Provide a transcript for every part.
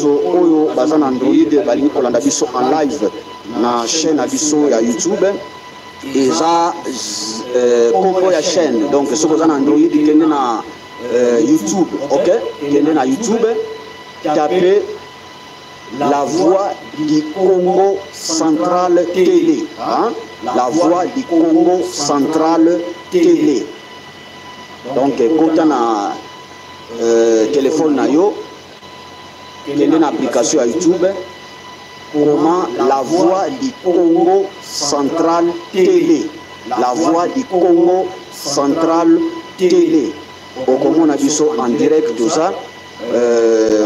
nyonso oyo baza na Android balingi kolanda biso en live na chaîne na biso ya YouTube, eza kombo ya chaîne. Donc soki oza na Android, kende na YouTube, ok, kende na YouTube, tape La Voix du Congo Central Télé, hein? La Voix du Congo Central Télé. Donc kota na téléphone na yo, kende na application ya YouTube, comment La Voix du Congo Central Télé, La Voix du Congo Central Télé, okomona biso en direct. Toza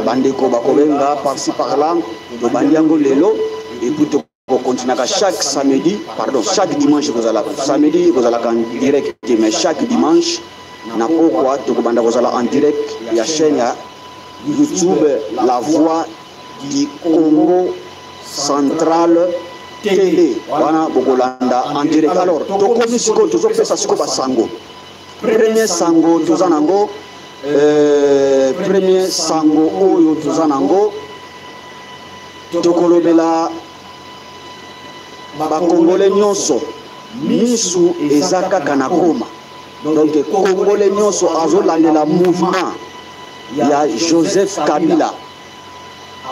bandeko bakobenga par-ci par-là. Tobandi yango lelo et puis tokokontinuaka chaque samedi, pardon, chaque dimanche. Kozala samedi kozalaka en direct, mais chaque dimanche na pokwa tokobanda kozala en direct ya chaîne ya YouTube La Voix du Congo Central Télé. Wana bokolanda en direct. Alors tokomi sikoyo, tozopesa sikoyo basango. Premier sango toza nango, premier sango oyo toza nango, tokolobela bakongole nyonso misu eza kaka na Goma. Donc Congolais nyonso azolandela mouvement ya Joseph Kabila,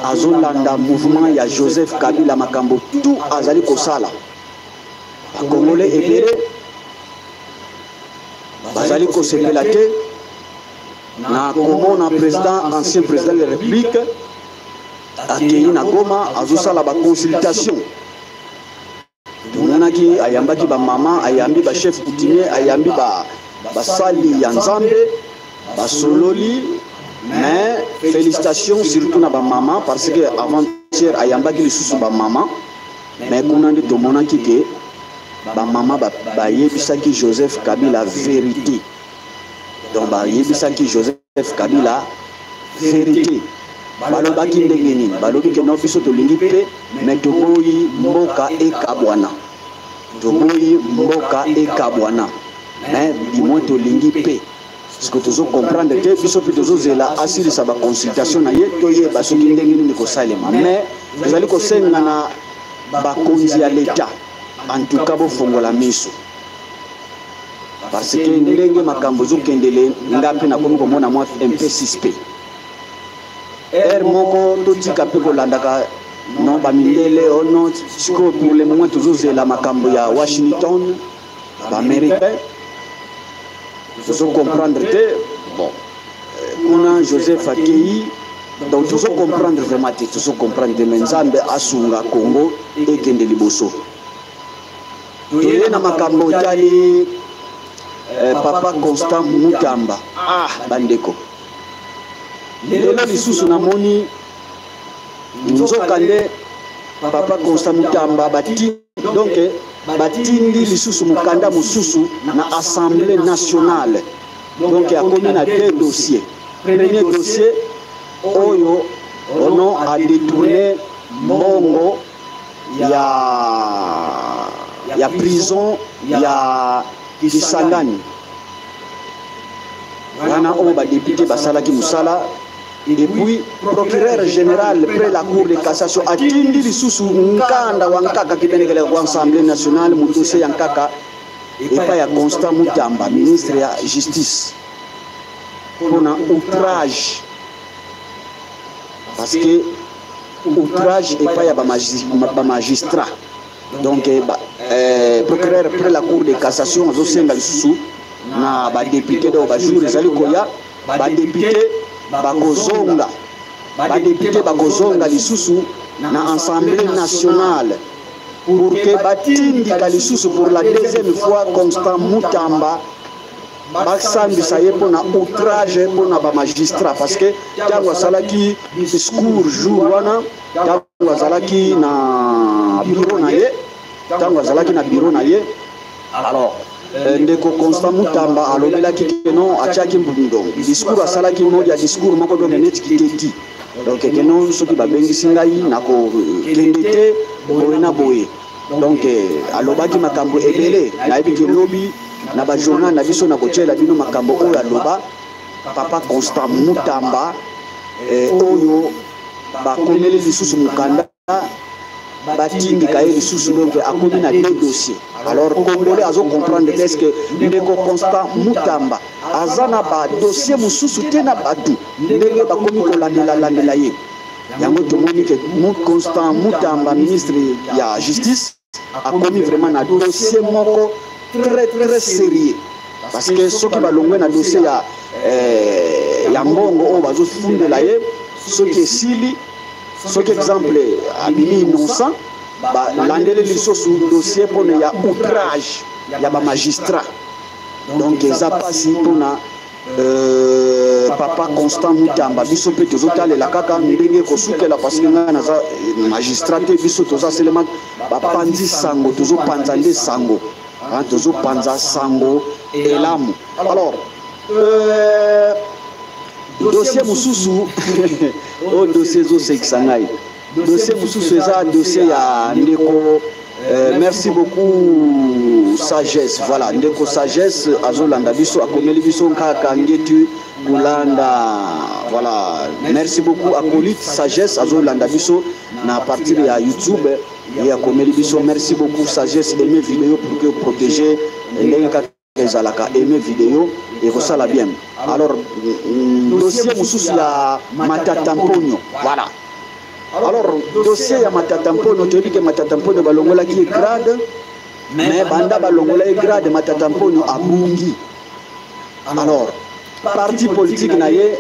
azolanda mouvement ya Joseph Kabila, makambo tout azali kosala, bakongolais ebele bazali kosepela te na komona président, ancien président de la République, akei na Goma, azosala baconsultation. Tomonaki ayambaki bamama, ayambi bachef coutumier, ayambi basali ya Nzambe, basololi. Mais félicitations surtout na bamama, parce que avant-hier ayambaki lisusu bamama, mais kuna nde tomonaki ke bamama bayebisaki Joseph Kabila vérité. Donc bayebisaki Joseph Kabila vérité. Balobaki ndenge nini? Balobi ke no, biso tolingi mpe, mais toboyi mboka ekabwana, toboyi mboka ekabwana, mais du moins tolingi mpe. Parce que tozocomprendre te, biso mpe tozozela asilisa baconsultation na ye, toyeba soki ndenge nini kosalema. Mais tozali kosenga na bakonzi ya l'État, en tout cas bofongola miso, parce que ndenge makambo ezokendele, nga mpe nakomi komona mwa un peu suspect. Ere moko totika mpe kolandaka non bamindele o non. Sikoyo pour le moment tozozela makambo ya Washington, baaméricain, tozocomprendre te. Bon, kuna Joseph akei, donc tozocomprendre vraiment te, tozocomprendre te. Mais Nzambe asunga Congo ekende liboso. Toye na makambo etali papa Constant Mutamba. Ah bandeko, lelo lisusu namoni nzoka nde papa Constant Mutamba bati, donc batindi lisusu mokanda mosusu na Assemblée nationale. Donc akomi na deux dossiers. Premier dossier oyo ono adétourné mbongo ya prison ya Kisangani wana oyo badéputé basalaki mosala. Et puis procureur général près la Cour de cassation atindi lisusu nkanda wa nkaka kibenekele kwa Assemblée nationale, mutuse ya nkaka epai ya Constant Mutamba, ministre ya Justice, mpona outrage, parce que outrage epai ya bamagistrat. Donc procureur près la Cour de cassation azosenga lisusu na badéputé. Donc bajour ezali koya, badéputé bakozonga, badéputé bakozonga lisusu na Assemblée nationale pour que batindika lisusu pour la deuxième fois Constant Mutamba, basambisa ye mpona outrage mpona bamagistrat, parce que ntango asalaki discours jour wana, ntango azalaki na bureau na ye, ntango azalaki na bureau na ye, alors ndeko Constant Mutamba alobelaki ke non, atiaki donc discours, asalaki mode ya discours moko, donc neti kiteti, donc ke non, soki babengisi ngai nakokende te, boye na boye. Donc alobaki makambo ebele. Nayebi ke lobi na bajournal na biso na kotiela bino makambo oyo aloba papa Constant Mutamba, oyo Bakomeli lisusu mokanda, batindika ye lisusu, donc akomi na deux dossiers. Alors Congolais azo comprendre te, est-ce que ndeko Constant Mutamba aza na ba dossier mosusu te na bato ndenge bakomi kolandela-landela ye? Yango tomoni ke Constant Mutamba, ministre ya Justice, akomi vraiment na dossier moko très très sérieux, parce que soki balongwe na dossier ya mbongo oyo bazofundela ye, soki esili, soki exemple abimi innocent, balandeli lisusu dossier mpona ya outrage ya bamagistrat. Donc eza mpasi mpona papa Constant Mutamba. Biso mpe tozotalela kaka ndenge ekosukela, parce que ngai naza magistrat te. Biso toza selema bapanzi sango, tozopanza nde sango, tozopanza sango elamu. Alors dossier mosusu oyo, dossier ezosekisa ngai, dossier mosusu eza dossier ya ndeko merci beaucoup Sagesse. Voilà, ndeko Sagesse azolanda biso, akomeli biso kaka ngetu kolanda. Voilà, merci beaucoup acolyte Sagesse, azolanda biso na partir ya YouTube. Ye akomeli biso: merci beaucoup Sagesse, aime vidéo pour que protéger. Ndenge kaka ezalaka, aime vidéo ekosala bien. Alors dossier mosusu ya Matata Mponyo. Voilà, alors dossier ya Matata Mponyo, toyebi ke Matata Mponyo balongolaki ye grade, mais banda balongola ye grade, Matata Mponyo abungi. Alors parti politique na ye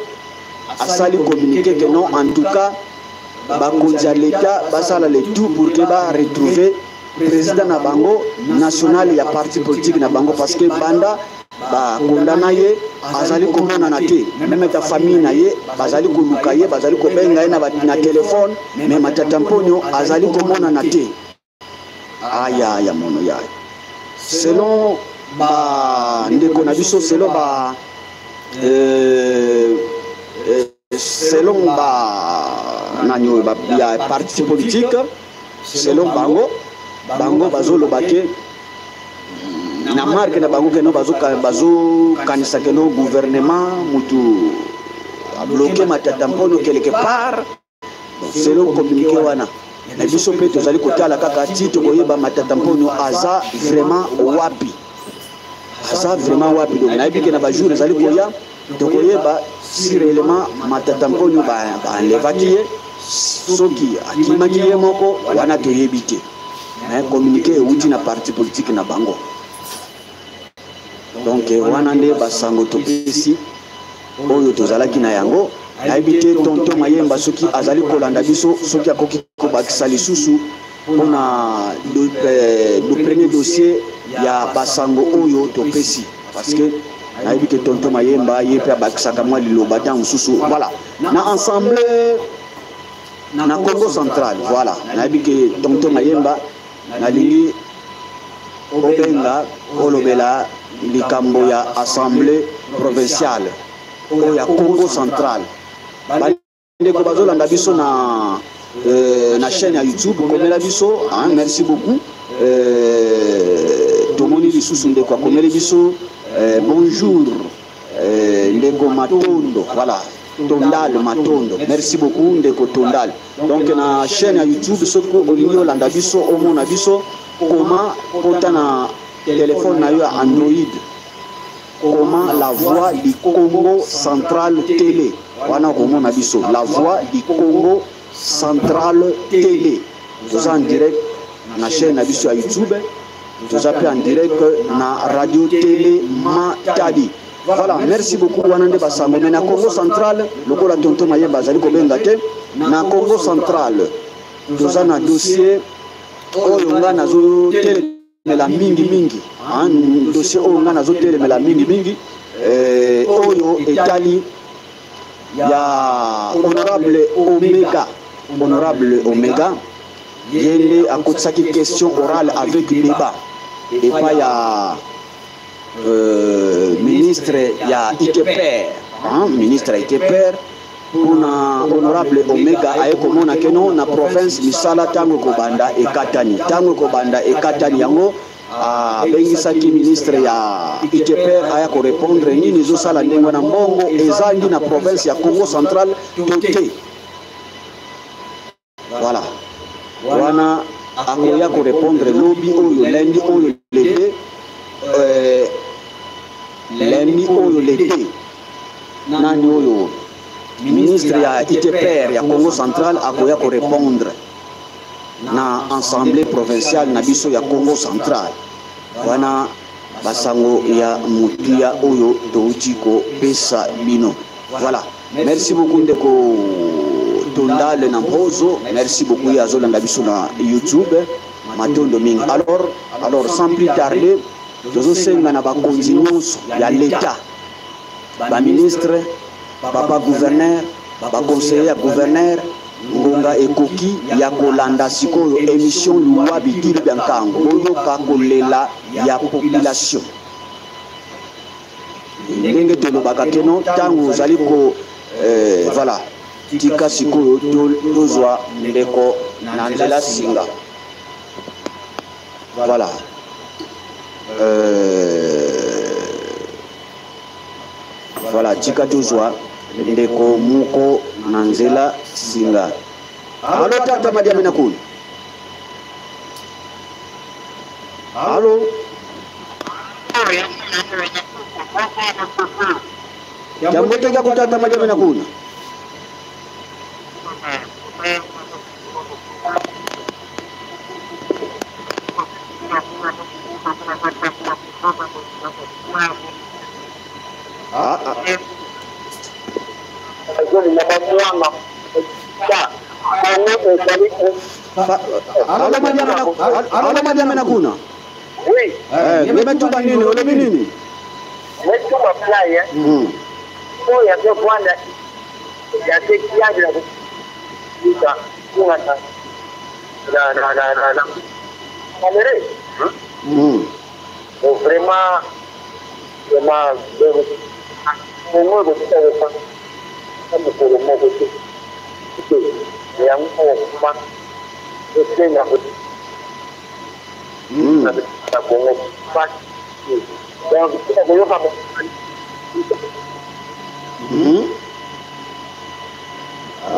asali communiqué que non, en tout cas bakonzi ya l'État basala le tout pour que baretrouver président na bango national ya parti politique na bango, parce que banda bakondana ye, azali komonana te. Même ta famille na ye bazali koluka ye, bazali kobenga ye na telefone, mais Matata Mponyo azali komonana te. Aya ya mono ya selon bandeko na biso, selon ba nani oyo ya parti politique, selon bango, bango bazoloba ke na marke na bango keno bazokanisa keno gouvernement mutu abloquer Matata Mpono quelque part, selon communiqué wana. Na biso mpe tozali kotala kaka ti tokoyeba Matata Mpono aza vraiment wapi, aza vraiment wapi. Donc nayebi ke na bajour ezali koya, tokoyeba si réellement Matata Mponyo baenlevaki ye, soki akimaki ye moko, wana toyebi te. Mais communiqué euti na parti politique na bango. Donc wana nde basango topesi oyo tozalaki na yango. Nayebi te tonton Mayemba soki azali kolanda biso, soki akoki kobakisa lisusu mpona le premier dossier ya basango oyo topesi, parce que nayebi ke tonton Mayemba ye mpe abakisaka mwa liloba ntango mosusu. Voilà, na ensemble na Congo Central. Voilà, nayebi ke tonton Mayemba, nalingi obenga olobela likambo ya assemblée provinciale oyo ya Congo Central. Bandeko bazolanda biso na chaîne ya YouTube, komela biso, hein, merci beaucoup. Tomoni lisusu ndeko akomeli biso bonjour ndeko Matondo. Voilà, Tondal Matondo, merci beaucoup ndeko Tondal. Donc na chaîne ya YouTube, soki olingi olanda biso, omona biso, koma kota na telefone na yo ya Android, koma La Voix du Congo Central Télé. Wana okomona biso, La Voix du Congo Central Télé. Toza en direct na chaîne na biso ya YouTube, toza mpe en direct na Radio Télé Matadi. Voilà, merci beaucoup. Wana nde basango. Mais na Congo Central, lokola tonton Mayemba azali kobenga te, na Congo Central toza na dossier oyo nga nazotelemela mingimingi, dossier oyo nga nazotelemela mingimingi, oyo etali ya honorable Omega. Honorable Omega, ye nde akotisaki question orale avec débat epai ya ministre ya ITPR, hein, ministre ya ITPR, mpona honorable Omega aye komona keno na province misala ntango ekobanda ekatani, ntango ekobanda ekatani. Yango abengisaki ministre ya ITPR aya korépondre nini ezosala ndenge wana, mbongo ezangi na province ya Congo Central to te. Voilà, wana akoya korépondre lobi oyo, lundi oyo le 2, lundi oyo le 2. Nani oyo, ministre ya ITPR ya Congo Central, akoya korépondre na assemblée provinciale na biso ya Congo Central. Wana basango ya motuya oyo touti kopesa bino. Voilà, merci beaucoup ndeko Tondale na Mpozo, merci beaucoup. Ye azolanda biso na YouTube, matondo mingi. Alors, sans plus tarder, tozosenga na bakonzi nyonso ya l'État, baministre, papa gouverneur, baconseiller ya gouverneur, ngonga ekoki ya kolanda sikoyo émission Luwa Bidili bya Nkango. Boyoka kolela ya population. Ndenge tolobaka keno ntango ozali ko voilà, tika sikoyo tozwa ndeko na nzela singa. Voilà, voilà, tika tozwa ndeko moko na nzela singa. Allô, tata Madiame na kuna? Allô, jambo teka kutata Madiame na kuna? Ah, ah. Allô Madiame na, allô Madiame na kuna? Oui. Eh, ngemetuba nini, olobi nini? Metuba fly. Oyo azovanda yasekiagira kuita kuna na kamere. Bon, vraiment vraiment, Kongo ekokita kofa mokolo moko te. Yango kuma esenga na Kongo pasi, donc koyoka.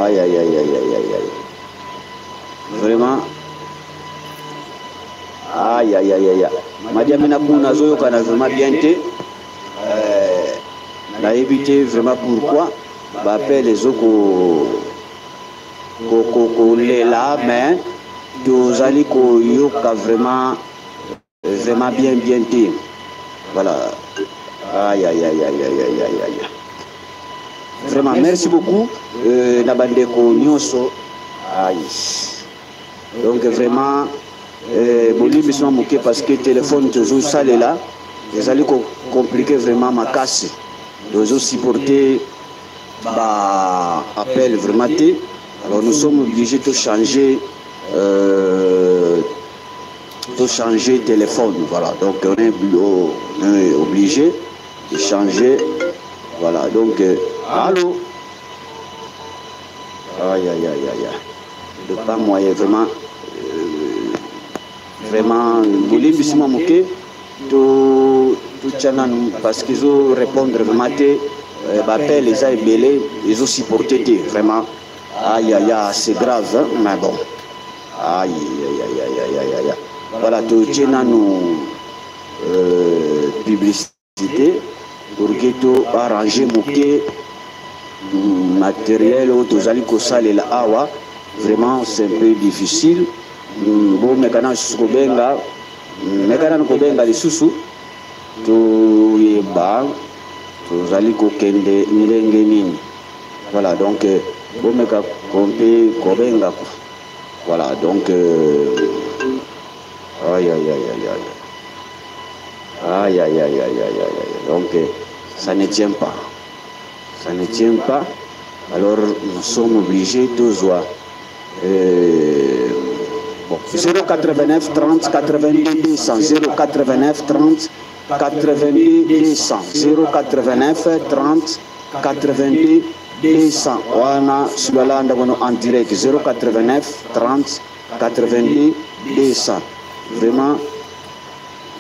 Aïe, aïe, aïe, aïe, aïe, aïe, aïe. Vraiment. Aïe, aïe, aïe, aïe. Madiame na kuna azoyokana vraiment bien te. Nayebi te vraiment pourquoi baappel ezoko kolela, mais tozali koyoka vraiment vraiment bien bien te. Voilà. Aïe, aïe, aïe, aïe, aïe, aïe, aïe, aïe. Vraiment, merci beaucoup na bandeko nyonso. Aïe. Donc vraiment, bolimbisi mwa moke parce que téléphone tozosalela ezali compliqué vraiment makasi, tozosupporter ba appel vraiment te. Alors nous sommes obligés de changer de changer téléphone. Voilà, donc on est obligé de changer. Voilà, donc allô, aïe, aïe, aïe, aïe, de pas moyen vraiment, vraiment bolimbisi mwa moke. To totya nanu parce que ezorépondre vraiment te, baappel eza ebele, ezosupporte te vraiment. Aïe, aïe, aïe, c'est grave, hein? Mais bon, aïe, aïe, aïe, aïe, aïe, aïe. Voilà, totie nanu publicité pour que to arranger moke matériel oyo tozali kosalela awa. Vraiment, c'est un peu difficile. Bomeka na lisusu kobenga, meka nanu kobenga lisusu, toyeba tozali kokende ndenge nini. Voilà, donc bomeka mpe kobenga. Voilà, donc aïe, aïe, aïe, aïe, aïe, aïe, aïe, aïe, aïe, aïe, aïe. Donc ça ne tient pas, ça ne tient pas. Alors nous sommes obligés tozwa bon, 089 30 82 200, 089 30 82 200, 089 30 82 200. Wana sulala bono en direct, 089 30 82 200. Vraiment,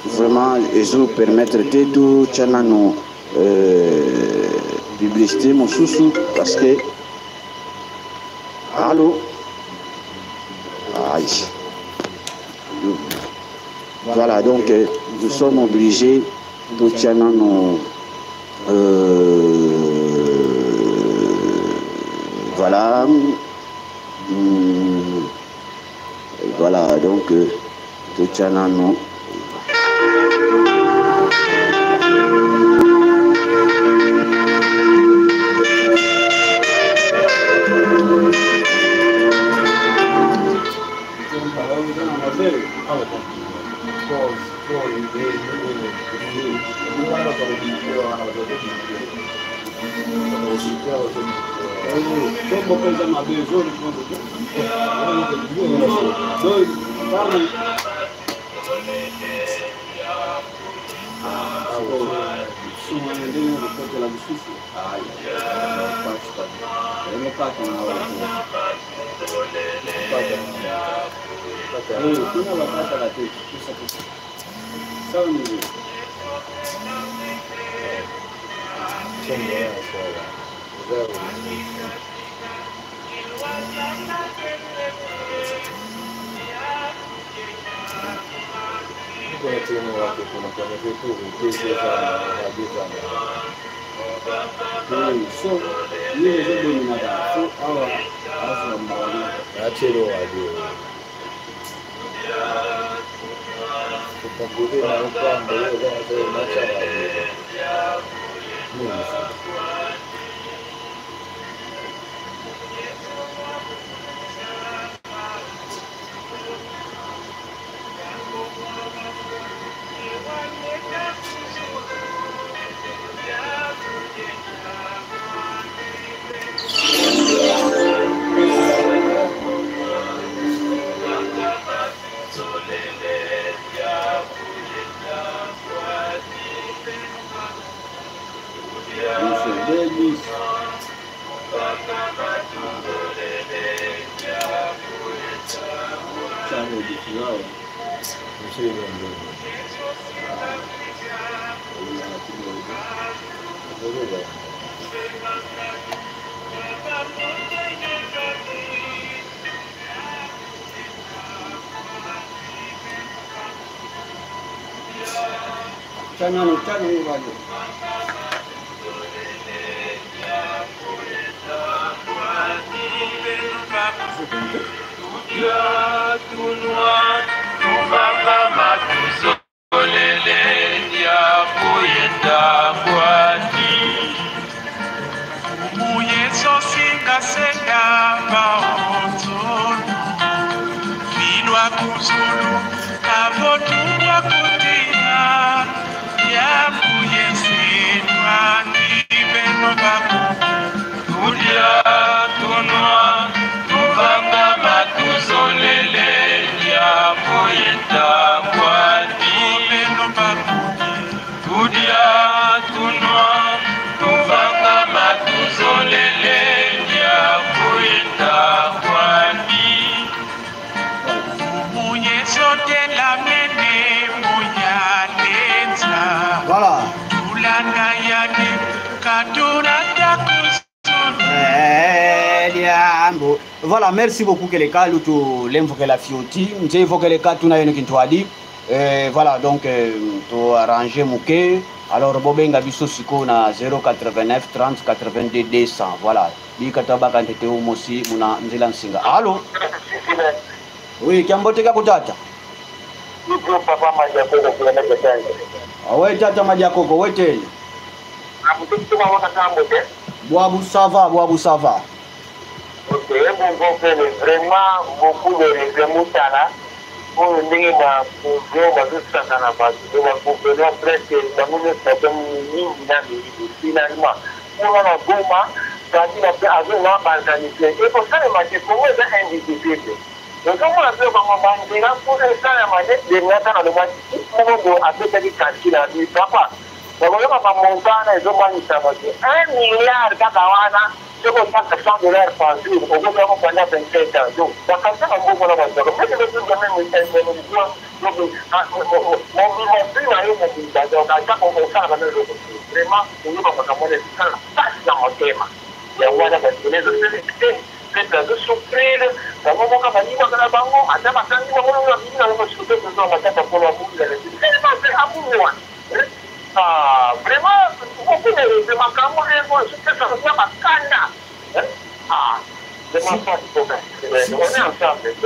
vraiment, ezopermettre te totya nano publicité mosusu parce que, allo. Aïe. Voilà, donc nous sommes obligés totia nano voilà. Voilà, donc totia nano. Voilà, merci beaucoup Keleka, lutu lemvokela fioti, nze vokeleka tuna yeno kintwadi. Voilà, donc to arranger muke. Alors bobenga biso siko na 089 30 82 200. Voilà. Bikata bakante te umosi muna nzela nsinga. Allo? Oui, kiambote ka kutata. Ipo papa Majakoko kuna tata. Awe tata Majakoko wetele. Amutu mama kambote. Bwabu sava, bwabu sava. Ok, bon, vraiment beaucoup de remontana pour ndenge ba pouvoir bazosangana bato ba presque bango nyonso bato mingi na mingi finalement mpona na Goma kabila mpe azonga baorganize ekosalema te. Kongo eza indivisible, ozomona mpe bango banzela mpo esalema nde dengata na lobaki moko bo apesaki calcul abi papa bakoyoka bamontana ezobangisa bato 1 milliard kaka wana. Soki otaka $100 par jour okoki yango pendant 27 ans. Donc bakanisa bambongo na bazwaka mobima na yo mobimba. Donc ata osalaka na eloko te, vraiment oyoka makambo wana esala pasi na motema. Yango wana bandeko ezosele te. Peuple azo souffrir, bango moko bayibaka na bango, ata bakangi bango longo babimi na bango sikoyo peuple azo matata polo abungi na République. Tellement abungi wana. Ah, vraiment, beaucoup de makambo ndenge oyo ezopesa na bakanda. Ah,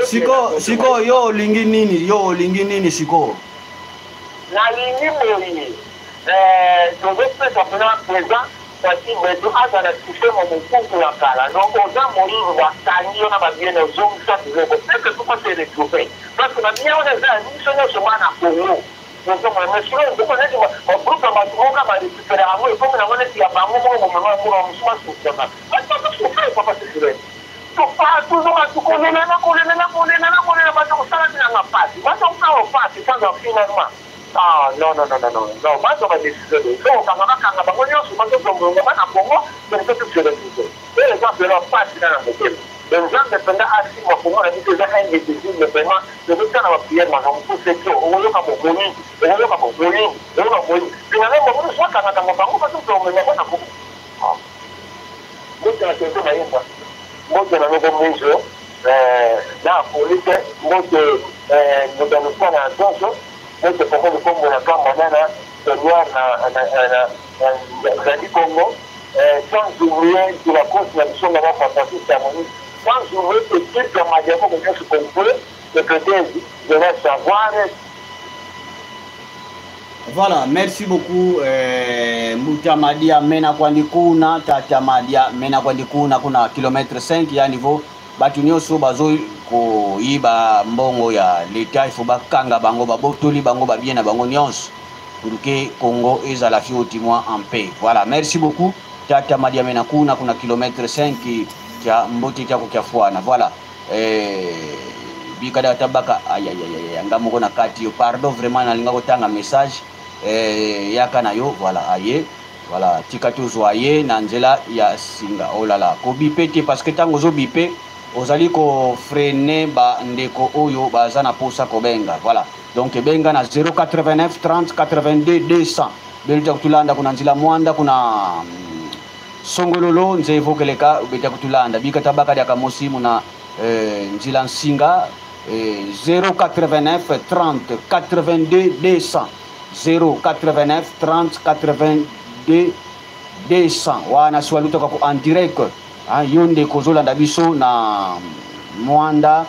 siko siko yo olingi nini yo olingi nini sikoyo nalingi boye tozopesa mpena présent Fatshi beton azala système ya mobutu ya kala donc oza moyibi bakangi yo na ba bien nayo zongisa biloko peuple faut pas se retrouver parce que ba bien wana eza ya biso nionso bana Congo ozomona mais sikoyo ekoma neti ba groupe ya batu moko ba recuperaka yango ekomi nango neti ya bango moko bomema ya mboka mosusu ba souffraka batu bazo souffrir papa Sylvestre toujours batu kolela na kolela na kolela na kolela bato kosala bilanga pasi bato kosala pasi sans finalement Ah non non non non non non bazwa ba decision de faut kokanga bakanga bango nyonso bazozwa molongo bana Congo comme ça tout se retrouve oyo eza vraiment pasi na na motema donc Nzambe mpenza asimba Congo na biso eza indivisible vraiment tozosala ba prière makambo po c'est trop okoyoka bo moyibi okoyoka bo moyibi okoyoka moyibi finalement bango nyonso bakangakanga bango bazozwa molongo bana Congo mbote na tonto mayemba mbote na noko mizo na apolite mbote moto ya mosala ya nyonso mbote papa lukombo na kamba nana seigneur na na Congo sans oublier de la course na biso na fantastique harmonie sans oublier équipe ya madiaboko nyonso complet et peut-être je vais savoir. Voilà, merci beaucoup Mbuta Madia mena kwandi kuna tata Madia mena kwandi kuna kuna kilomètre 5 ya niveau bato nyonso bazo koyiba mbongo ya leta il faut bakanga bango babotoli bango babie na bango nyonso pour que Congo ezala fioti moi en paix. Voilà, merci beaucoup tata Madia mena kuna kuna kilomètre 5 ya mbote ya kokya fwana. Voilà. Bikada tabaka ay ay ay nga moko na kati yo pardon vraiment nalinga kotanga message yaka na yo voilà aye voilà tika tozwa ye na nzela ya singa oh là là kobipe te parce que ntango ozobipe ozali kofrene bandeko oyo baza na posa kobenga voilà donc ebenga na 089 30 82 200 beluta kutulanda kuna nzela mwanda kuna songololo nzevo keleka beta kutulanda bika tabaka dia kamosi muna nzila nsinga 089 30 82 200 089 30 82 200 wana siwaluta kwa en direct yo ndeko ozolanda biso na mwanda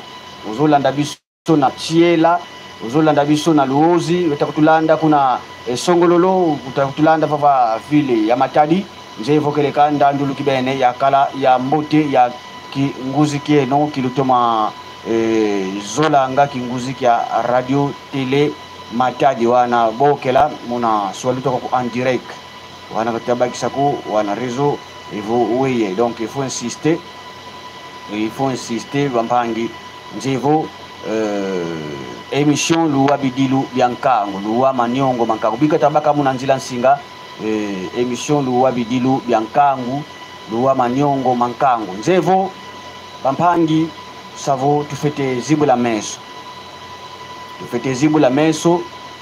ozolanda biso na Chiela ozolanda biso na Luozi utakutulanda kuna Songololo utakutulanda vava ville ya Matadi nzevo keleka ndandulu kibene ya kala ya mbote ya kinguzi kieno kilutoma zolanga kinguzi kia radio tele Matadi wana bokela muna swaluta kwa en direct wana katabakisa ku wana réseau evo weye donc il faut insister bampangi nzevo émission luwa bidilu biankango luwa maniongo mankango bika tabaka muna nzila nsinga émission luwa bidilu biankangu luwa maniongo mankango nzevo bampangi savo tufete zibu la meso tufete zibu la meso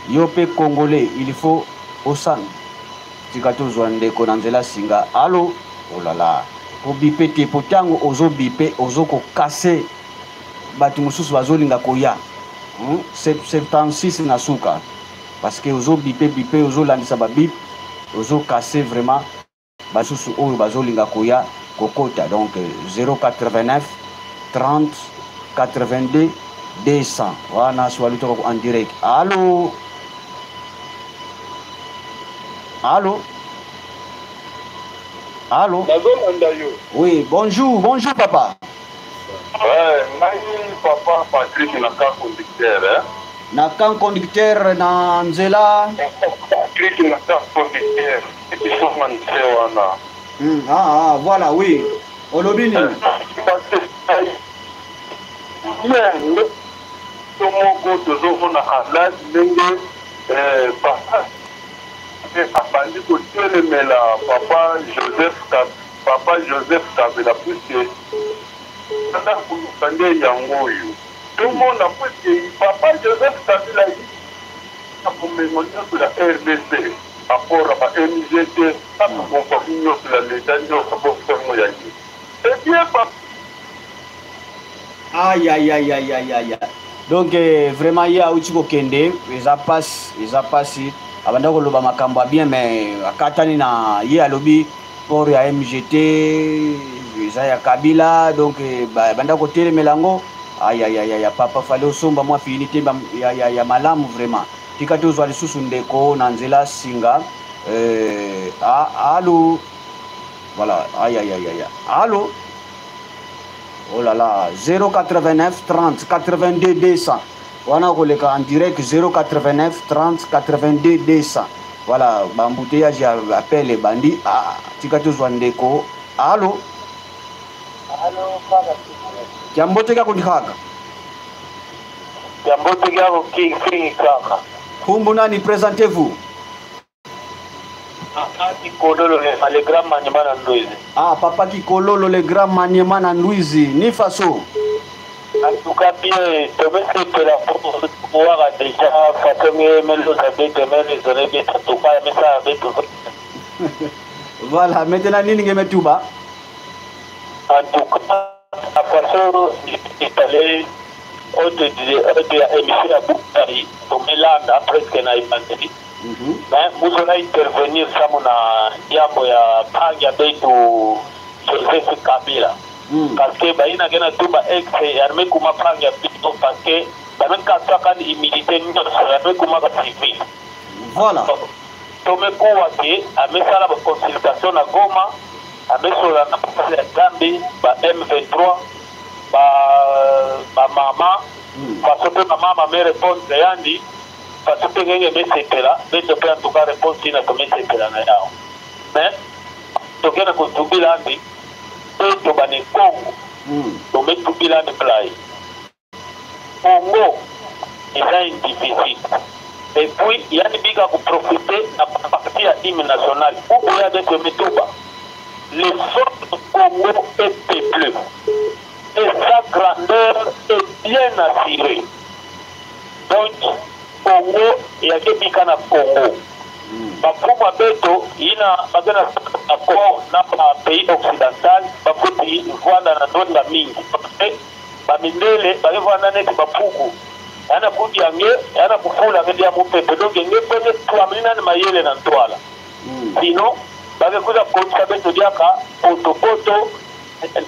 yo pe congolais il faut osana tika tozwa ndeko na nzela singa allo oh là là kobipe te potango ozobipe ozokokase bato mosusu bazolinga koya 76 na suka parce que ozobipe bipe ozolandisa babip ozokase vraiment basusu oyo bazolinga koya kokota donc 089 30 82 200 wana swali toko en direct allo allo allo oui bonjour bonjour papa. Ouais, ngai papa Patrick na camp conducteur hein? Na camp conducteur na nzela Patrick na camp conducteur ekisonga nse wana. Ah, ah, voilà oui olobi nini bien to moko tozomona alage ndenge papa abandi kotelemela papa Joseph Kabila puisque anda koluka nde yango oyo tomona puisque papa Joseph Kabila na bomengo nyonso ya RDC apport ya ba MGT na bakompani nyonso ya leta nyonso bosango ya ye eh bien papa Aïe aïe aïe aïe aïe aïe. Donc eh, vraiment ye auti kokende, eza pasi, eza pasi. Abanda koloba makambo ya bien, mais akatani na ye, alobi port ya MGT eza ya Kabila, donc eh, banda kotelemela yango. Aïe aïe aïe aïe, papa, fallait osomba mwa finité ya malamu vraiment. Tika tozwa lisusu ndeko na nzela singa. Allo, voilà, aïe aïe aïe aïe, allo. Oh là là, 089 30 82 200. Wana koleka en direct 089 30 82 200. Voilà, ba embouteillage ya appel ebandi. Ah, tika tozwa ndeko. Allo. Allo, kaka. Kiambote ka kundikaka. Kiambote ka kingi kaka. Kumbu nani, présentez-vous. Papa Kikololo, le grand Maniema na Ndwizi. Ah, Papa Kikololo, le grand Maniema na Ndwizi. Ni faso. En tout cas, bien, tomesepela waka déjà façon melosa beto me raisonner bien, en tout cas mesala beto. Voilà, maintenant nini ngeme tuba? En tout cas, la façon étalée oyo ya émission ya Bukari, tomelanda presque na ebandeli. Mais muzona intervenir samu na jambo ya pangi ya betu Joseph Kabila. Parce que bayina kena tuba ex yarme kuma pangi ya betu, parce que bamekataka ni humilité nyonso yarme kuma ba civil. Voilà. Tomekuwa ke amesala ba consultation na Goma, amesola na basali ya Gambie, ba M23, ba mama, faso mpe ba mama me répondre yandi, faso mpe ngenge mesepela beto mpe, en tout cas réponse ina tomesepela na yao. Mais tokende kotubila andi mpe tobane Congo, tometubila andi plai Congo eza indivisible. Et puis yani bika koprofite na partie ya hymne national uboya beto mituba: le sol du Congo est peuplé et sa grandeur est bien assurée. Donc Congo eyaki bika na Congo. Bafuma beto ina bakena accord na bapays occidental, bakuti vwanda na ndonda mingi, parce bamindele bakevanda neti bapuku, yana kudia nge, yana kufula nge dia mopepe. Donc nge pene twamini nani mayele na ntwala, sinon bakekuza kotisa beto diaka potopoto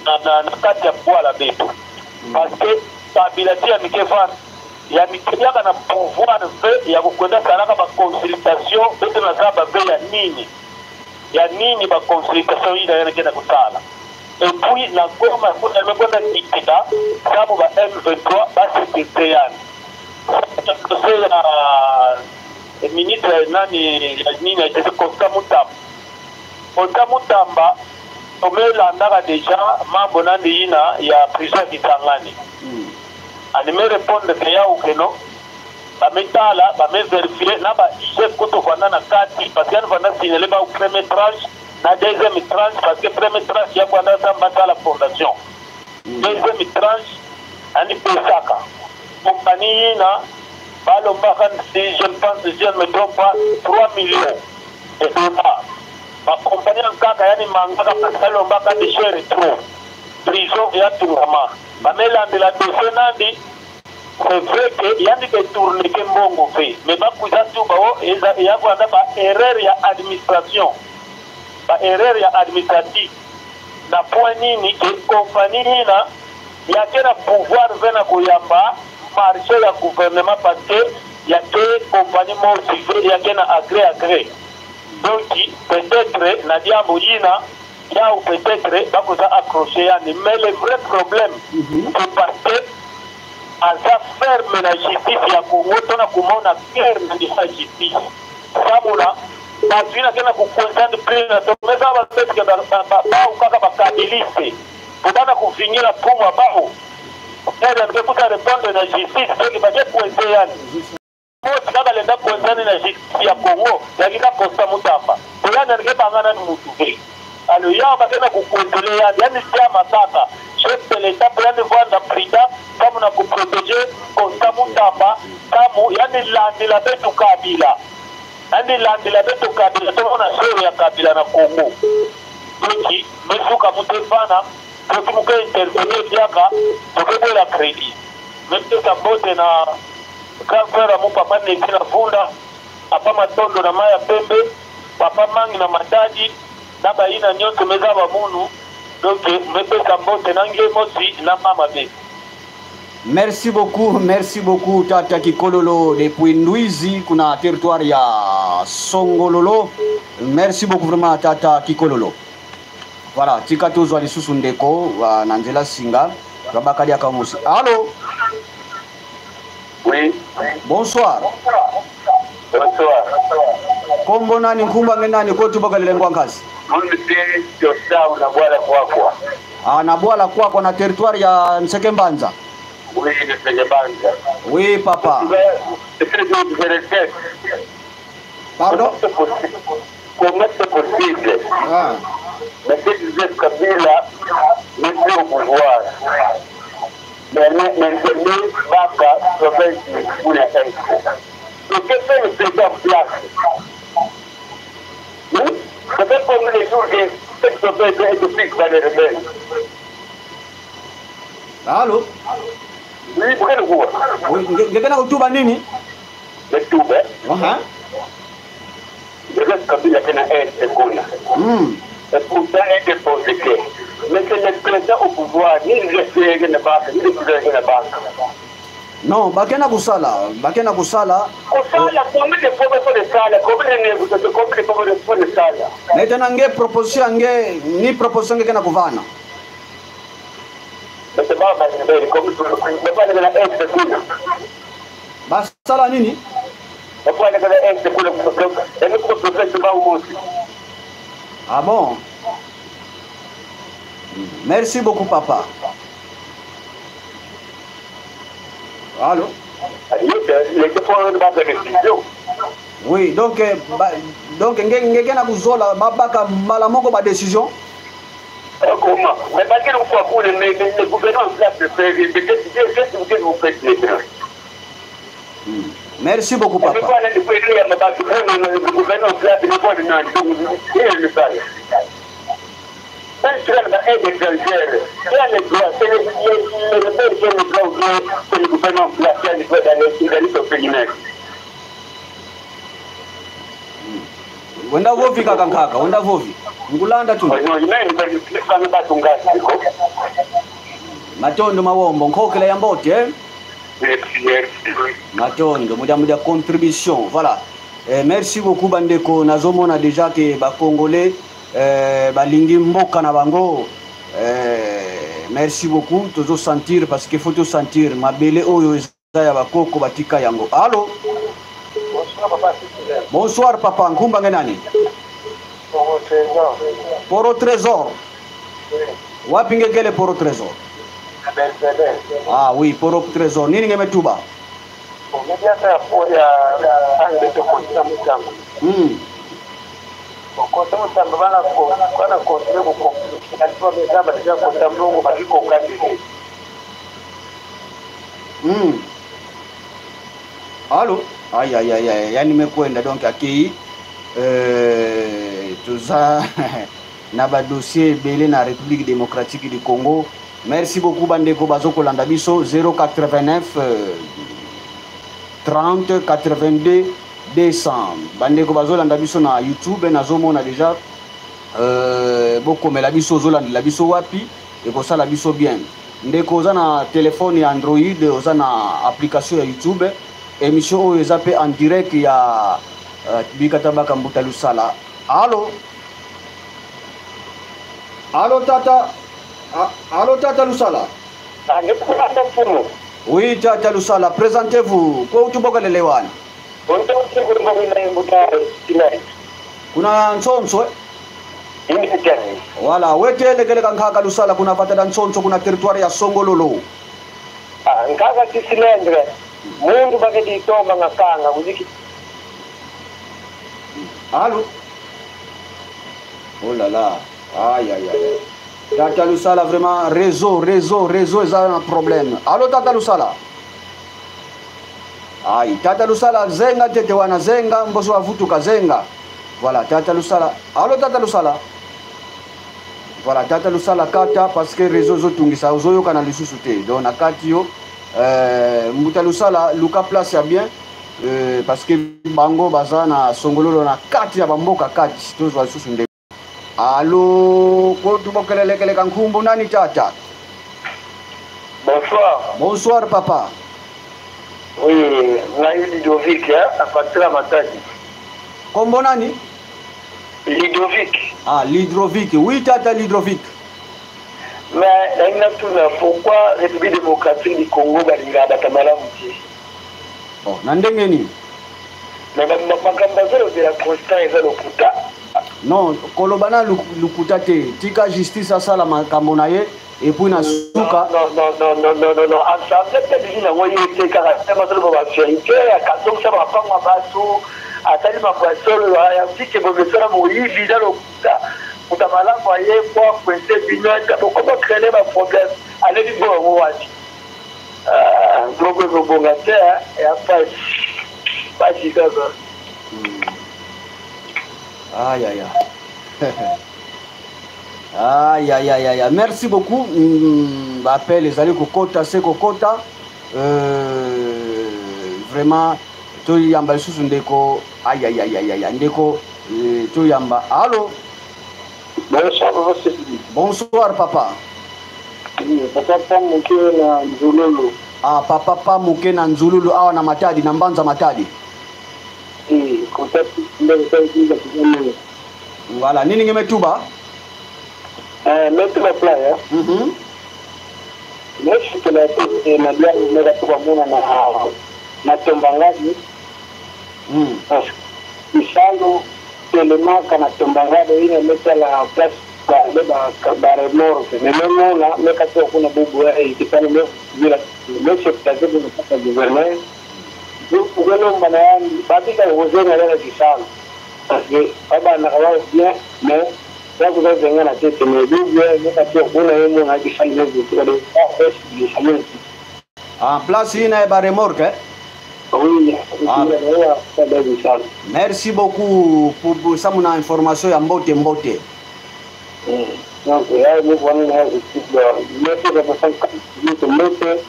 na kati ya bwala beto, parce que Kabila ti ya mike vanda ya mike diaka na pouvoir ve ya kokwenda salaka baconsultation beto na za bave ya nini ya nini, baconsultation ina yana kenda kosala. Et puis na Goma kuna mekwenda kitika sabu ba M23 basécurité yani dossier ya ministre nani ya nini ya Constant Mutamba. Constant Mutamba tomelandaka déjà mambo nandi yina ya prison ya Kisangani. Anime répondre ke ya ukeno bametala, bamevérifie na ba IGF kuto vanda na kati, parce que yani vanda signale ba première tranche na deuxième tranche, parce que première tranche ya kwanda sa batala fondation, deuxième tranche ani pesaka compagnie yina balombaka, si je ne pense, je ne me trompe pas, 3 millions de dollars. Bakompagnie kaka yani mangaka balombaka de cher trop. Prison ya tungama, bamelandela dossier nandi. C'est vrai que yandi ke tourne ke mbongo fe, mais bakuza tu bao eza yakwanda ba erreur ya administration, ba erreur ya administrative na point nini ke compagnie ina yake na pouvoir ve na koyamba marché ya gouvernement, parce que yake compagnie mo civile yake na agré agré. Donc peut-être na diambo yina yao peut-être bakoza accroché yani. Mais le vrai problème, c'est parce que aza ferme na justice ya Congo to na komona guerre na ndisa justice samuna bazwi na kena kokonzande prix na tomeza babetike bao kaka bakabiliste po bana kovinyela pumwa bao ere kuta répondre na justice. Soki bake coince yani moti kaka lenda koinzani na justice ya Congo yaki ka Constant Mutamba toyani alike banga nani mutu ve alo yawa bakena kokontrole yani yani diama kaka chef de l'État po yani vanda prida kamu na koprotéger Constant Mutamba kamu yani landela betu Kabila, yani landela betu Kabila tomona soro ya Kabila na Congo. Donc mesuka mutu efana. Soki moke intervenir diaka tokebola credit. Mepesa mbote na grand frère ya mon papa Neti na Vunda, papa Matondo na Maya Pembe, papa Mangi na Matadi na bayina nyonso meza ba munu donc mepesa mbote na nge mosi na mama be. Merci beaucoup, merci beaucoup Tata Kikololo depuis Ndwizi kuna territoire ya Songololo. Merci beaucoup vraiment Tata Kikololo. Voilà, tika tozwa lisusu ndeko na nzela singa babakali ya kamusi. Allo? Oui. Bonsoir. Bonsoir. Kombo nani nkumba nge nani ko tuboka lelengwa nkasi? Mimi Josau na bwala kwakwa. Ah, na bwala kwakwa na territoire ya Nseke Mbanza. Oui, Nseke Mbanza. Oui, papa. Pardon? Comment c'est possible? Ah. Monsieur Joseph Kabila n'est plus au pouvoir. Mais maintenir Baka province pour la Est. Et que fait le président en place? Ça fait combien de jours que cette province est prise par les rebelles? Allô? Oui, pourquoi le goût? Oui, ngekena kutuba nini? Kutuba. Uh-huh. Joseph Kabila qui n'a est kuna. Et pourtant, il est déposé. Mais c'est le président au pouvoir, ni le président ne banque, ni le président ne banque. Non, bakena kusala, bakena kusala. Kusala, combien de fois faut de sala, combien de négociations, combien de fois faut de sala. Maintenant nge proposition nge ni proposition nge kena kuvana. Mais c'est pas mal, comme bafana na est kuna. Basala nini? Bafana na est kuna, ene ko professeur ba umosi. Ah bon? Merci beaucoup papa. Allô? Oui, donc donc ngeke na kuzola babaka mbala moko ba décision. Comment? Mais parce que nous pouvons mais le gouvernement en place de faire, mais qu'est-ce que vous faites maintenant? Merci beaucoup papa. Le gouvernement en place ne peut pas aide étrangère, qui a le droit, c'est le rebelle qui a le droit, c'est le gouvernement en place qui a le droit d'aller au périmètre. Wenda vovi kaka nkaka, wenda vovi. Ngulanda tu. Matondo mawombo, nkhokela ya mbote, eh? Matondo, muda muda contribution, voilà. Eh, merci beaucoup bandeko, nazomona déjà que ba Congolais balingi mboka na bango. Merci beaucoup, tozo sentir parce que faut to sentir mabele oyo eza ya bakoko batika yango. Allo? Bonsoir papa. Bonsoir papa, nkumba nge nani? Poro Trésor. Poro Trésor. Oui. Wapi ngekele Poro Trésor? Belvedere. Ah oui, Poro Trésor. Nini ngemetuba? Omebiata ya ande to konta mutamba. Okonta mutamba bana ko bana konta ko ko. Atiwa mezaba deja konta mlongo bakiko kandide. Allo? Aïe aïe aïe aïe, yani mekwenda donc akei toza na ba dossier ebele na République démocratique du Congo. Merci beaucoup bandeko bazokolanda biso 089 30 82 200. Bandeko bazolanda biso na YouTube nazomona déjà bokomela biso ozolandela biso wapi ekosala biso bien. Ndeko oza na téléphone ya Android, oza na application ya YouTube, émission oyo eza pe en direct ya Bikata Baka Mbuta Lusala. Allo? Allo tata? Allo tata Lusala? Oui tata Lusala, présentez-vous. Kwa utuboka lelewana? Kuna nsonso? Voilà, wetele kele kankaka Lusala kuna patata nsonso kuna territoire ya Songololo. Ah, nkaka sisilendre. Mundu bakedi tomba ngakanga muziki. Allo? Oh là là. Aïe aïe aïe. Tata Lusala vraiment réseau réseau réseau ils ont un problème. Allo Tata Lusala? Aïe Tata Lusala zenga tete wana zenga mboso avutuka zenga. Voilà Tata Lusala. Allo Tata Lusala? Voilà, tata Lusala kata parce que réseau ezotungisa, ozoyokana lisusu te. Donc na kati yo mbuta Lusala, luka place ya bien parce que bango baza na songololo na kati ya bamboka kati. Tozwa lisusu nde. Allo, kotubokelelekeleka nkumbu nani tata? Bonsoir. Bonsoir papa. Oui, ngai Ludovic, hein, à partir ya Matadi. Kombo nani? Ludovic. Ah, Ludovic. Oui, tata Ludovic. Mais nalingi natuna pourquoi République démocratique du Congo balingaka bato malamu te? Bon, na ndenge nini? Mais makambo azolobela Constant eza lokuta. Non, koloba na lokuta te. Tika justice asala makambo na ye et puis na suka. Non, non, non, non, non, non, non. Assemblée mpe bili nango ye te kaka te bazoloba ba vérité, akazongisa bapango ya bato, atali mambo ya solo ya mtike bomesana moyibi eza lokuta. Moto malamu aye po akwese bino ata bokoma créer ba problème alebi bo yango wapi? Moko ekobonga te ya pasi pasi kaka. Aïe, aïe, aïe. Aïe, aïe, aïe, aïe. Merci beaucoup. Appel ezali kokota se kokota. Vraiment toyamba lisusu ndeko. Aïe, aïe, aïe, aïe, aïe. Ndeko, toyamba. Allô? Bonsoir, papa. Bonsoir, papa. Oui, papa Pamuke na Nzululu. Ah, papa Pamuke na Nzululu awa na Matadi, na Mbanza Matadi. Eh, contact ndenge sasa. Voilà, nini ngeme tuba? Mettre la plat, hein. Moi, je suis la tête na bien meka tuba mona na Tombangadi. Parce que isalo telemaka na Tombangadi ina meta la place ba ba ba remorque. Mais même mona meka tuba kuna bubu ya ikitani me bila me chef de de gouverneur. Donc ugelo mbana yani babika gozenga la kisalo. Parce que baba na kawa bien mais ya kuzazenga na tete mais bubu ya meka tuba kuna yemo na kisalo me bubu de En place ina ba remorque. Oui, Ah. ah. Merci beaucoup pour ça mon information ya mbote mbote. Donc, ya ni wana na mete ka fa mete mete mete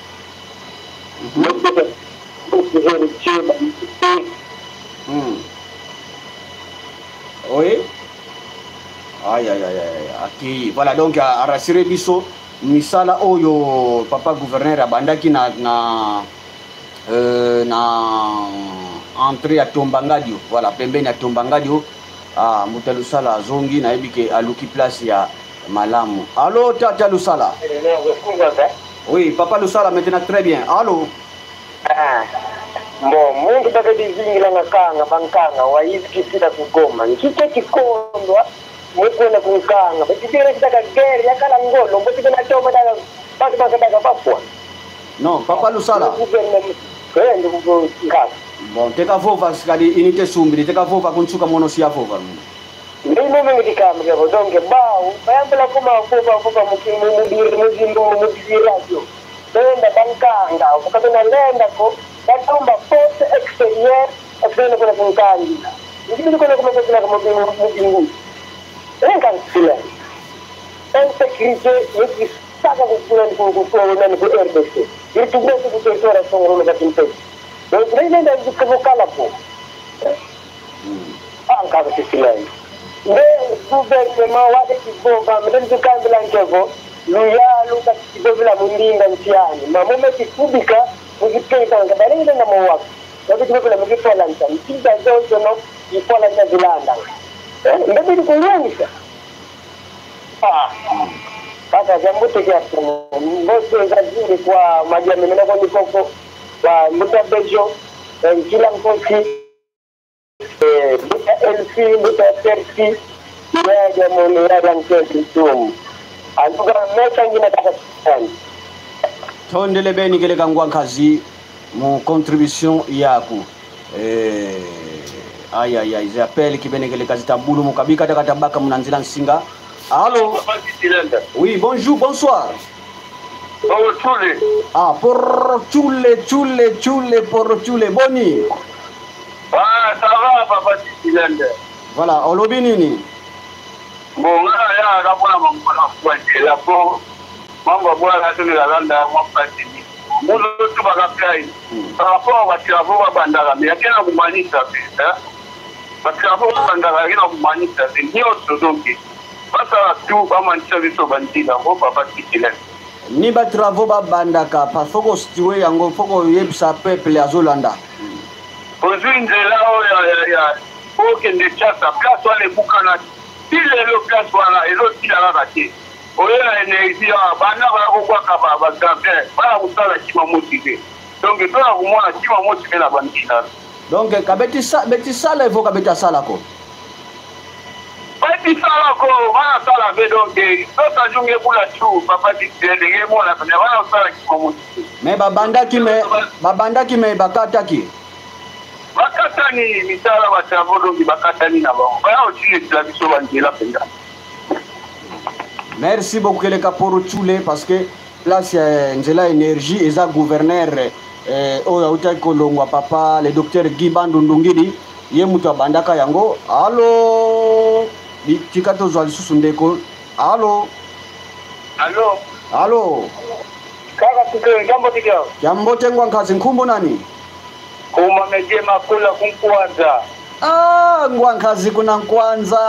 Oui. Aïe aïe aïe aïe. Aki. Voilà donc a rassurer biso misala oyo papa gouverneur abandaki na entrée ya Tombangadio. Voilà, pembeni ya Tombangadio. Ah, Mbuta Lusala azongi nayebi ke aluki place ya malamu. Allo tata Lusala. Oui, papa Lusala maintenant très bien. Allo. Ah. Bon, mundu bakadizingila ngakanga bankanga wayizikisila kugoma. Nkike kikondwa mukona kunkanga. Bakitira kitaka gere yakala ngolo mbotika na choma daga batu bakataka bafwa. Non, papa Lusala. Bon, teka vova sikali unité sumbi, teka vova kunsuka mono siya vova. Ndimo mingi dikambe ko donc bawu bayambula kuma vova vova mukimu mubiri muzimbo mubiradio. Benda bankanga, ukatona lenda ko batumba force extérieure externe ko kunkanga. Ndimo ko ko ko ko mubingu. Renka sila. Insécurité yeki saka ko ko ko ko na ko RDC. Irtu ko ko territoire songolo ka timpe. Donc nenda ndikuvukala po. Anka ko sila. Nde gouvernement wade kibomba mende tukambila nkevo luyalu kakibobila mundinga ntiani mamume kikubika mukipeka ngabalile na mowaka bakibobila mukifola nta mtinda zonzo no ifola nta zilanda ndebili kulungisa ah kaka jambuti kya mbote ngazuri kwa majami na kwa mikoko kwa mbuta bejo kila mkosi mbuta LC mbuta TRC ya jamoni ya mkesi tumu antuka mesa ngina kaka sana tondele beni kele kangwa nkazi mu contribution yaku ay ay ay appel ki bene kele kazi tabulu mukabika takatabaka munanzila nsinga. Allô? Oui, bonjour, bonsoir. Bonjour. Ah, por chule chule chule por chule boni. Ah, ça va papa Tilende. Voilà, olobi nini? Bon, nga nayaka mpona mambo na nzela po mambo abwaka soki nalanda mwa mpasi mutu tubaka plai par rapport ba travaux babandaka me ake na komanisa te, ba travaux babandaka ake na komanisa te nyonso. Donc basala tout, bamanisa biso banzela ngo, papa Tikilene. Ni ba travaux babandaka pa, faut kositue yango, faut koyebisa peuple azolanda. Ozwi nzela oyo ya okende Tiasa, place wana ebukana ti lelo, place wana ezotila kaka te. Oyo na énergie awa, banda baya kokwaka bagardien, baya kosala kima mosi te. Donc toya komona kima mosi mpe na banzela. Donc kabeti beti sala evo kabeti asalako. Beti salako, bana sala mpe. Donc tosajunga ebula tu, papa Dikte, ndenge emona pene bana kosala kima mosi te. Me babandaki, me babandaki, me bakataki. Bakatani misala, ba travaux, donc bakatani na bango, baya kotilisela biso banzela mpenza. Merci beaucoup keleka poro tshule, parce que place ya nzela énergie eza gouverneur oyo autaki kolongwa, papa le docteur Guy Bandu Ndungidi, ye moto abandaka yango. Alo, tika tozwa lisusu ndeko. Alo. Alo. Alo. Kaka tuke jambo tika. Jambo tengwa nkazi, nkhumbu nani? Kuma meje makula kunkwanza. Ah, ngwankazi kuna nkwanza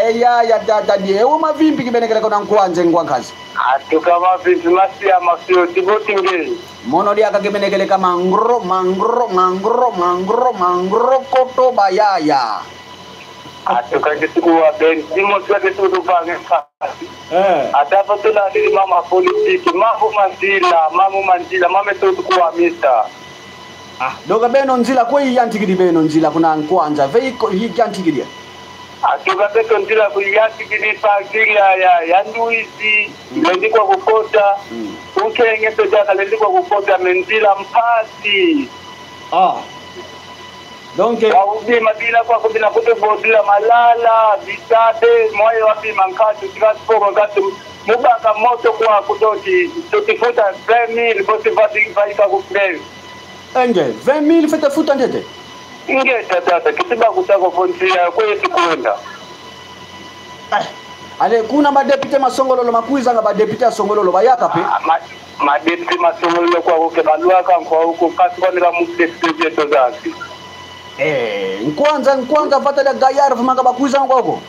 eya ya tata die ewo mavimbi kibenekele kuna nkwanza ngwankazi. Atuka mavimbi masiya masiyo tibotinge. Mono diaka kibenekele ka mangro mangro mangro mangro mangro koto bayaya. Atuka kisukuwa ben simo sika kisukutupange kasi. Atapo tulandili mama politiki mambo manzila, mambo manzila mame tukuwa mista. Ah, doka beno nzila kwe yantikidi beno nzila kuna nkwanza ve yantikidi. Atuka beto nzila kuyantikidi pakiri ya nduizi lendikwa kukota. Ukenge tojaka lendikwa kukota menzila mpasi. Ah. Donc waubima bila kwa kubina kutubodila malala bitabe moyo wabima nkatu tikasipoko nkatu mubaka moto kwa kutoti totifuta 20,000 bosi vaika kufrei. Enge 20,000 fete futa ndete. Ingeta tata kisiba kutako fontia kwetu kwenda. Ale kuna madepute masongololo makuiza nga badepute ya songololo bayaka pe. Madepute masongololo kwa huko baluaka kwa huko kasi kwa nika mudepute yetu zazi. Nkwanza nkwanza vata da gayar vumanga bakuiza kwa huko.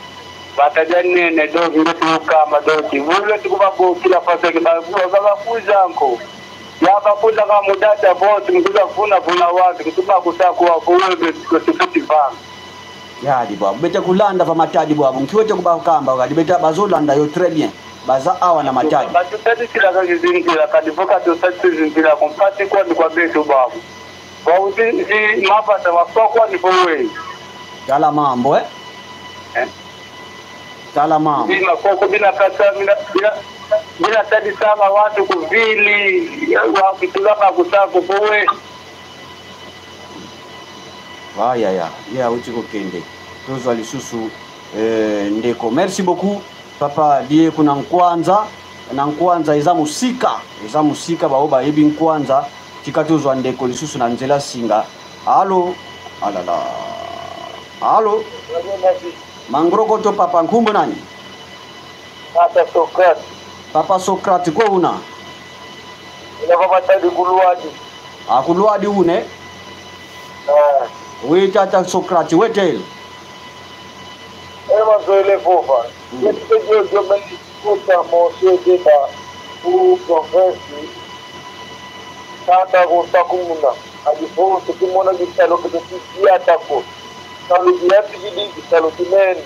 Bataja nene dogi ndetu kama dogi. Vule tukubabo kila fasa kibakuwa bakuiza nko. Yaba kuza kama mudata bosi mkuza vuna vuna watu kutuba kutako wako wewe kusifuti vanga. Yadi bwabu bete kulanda va matadi bwabu nkiwete kubakamba kadi bete bazolanda yo très bien baza awa na matadi. Batutati kazizingira kadi voka tutati zingira kumpati kwa ni kwa betu babu. Bauti zi mapata wasokwa ni wewe. Tala mambo Tala mambo. Bina koko bina kata bila bila tadi sama watu kuvili wakitulaka kutako powe. Vaya ya ya uti kokende tozwa lisusu ndeko. Merci beaucoup papa die kuna nkwanza na nkwanza eza musika, eza musika bao bayebi nkwanza. Tika tozwa ndeko lisusu na nzela singa. Allo, alala. Allo. Mangroko to papa nkumbu nani? Papa Socrate. Papa Socrate ko una? Ina papa tadi kuluadi. Akuluadi une? Oui tata Socrate wetel. Ema zoele fova. Yete dio dio meni kuta monsieur deba pour province. Tata ko takumuna. Adifo tukimona gisalo kututia tako. Salo diati gidi gisalo kimeni.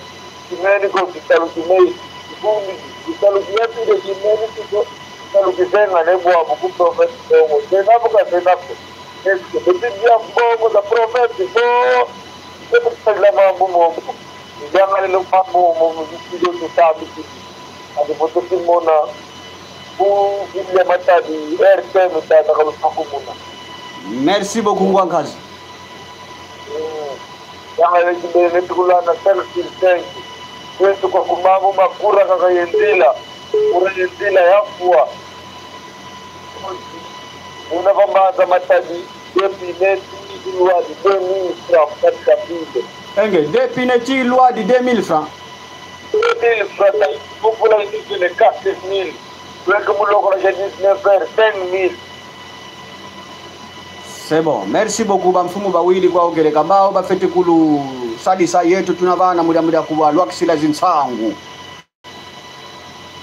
Kimeni ko gisalo kimei. Kibumbi gisalo diati de kimeni ko gisalo kisenga ne bwa ku province bongo. Tena buka tena ko. Eske betia bongo da province bo. Ke la mambo mo. Janga le mambo mo studio to tabi. Adifo tukimona ku vile matadi RTM tata ko takumuna. Merci beaucoup Ngwankazi. Yanga le tukula na 5 sur 5. Kwetu kwa kumambo makura kaka yendila. Kura yendila yafua. Unavambaza matadi depuis neti loi de 2000 francs katika vile. Enge depuis neti loi de 2000 francs. 2000 francs mvula lisusu 4000 weke muloko na 19 heures 5000. C'est bon. Merci beaucoup bamfumu bawili kwa ogeleka mbao bafete kulu salisa yetu tuna bana mulia mulia kuwa lwakisila zinsangu.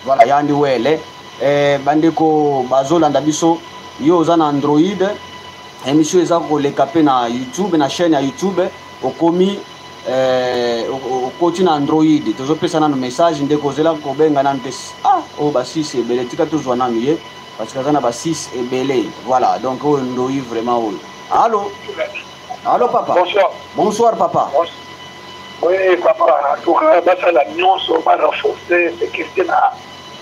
Voilà yandi wele bandeko bazolanda biso yo oza na Android émission eza koleka pe na YouTube na chaîne ya YouTube okomi okoti na Android tozopesa nanu message ndeko ozela kobenga nanu te ah oyo ba 6 ebele tika tozwa nanu ye parce que aza na ba 6 ebele. Voilà donc oyo ndoi vraiment oyo. Allo allo papa. Bonsoir. Bonsoir papa. Bonsoir. Oui papa, en tout cas basala nyonso ba renforcer sécurité na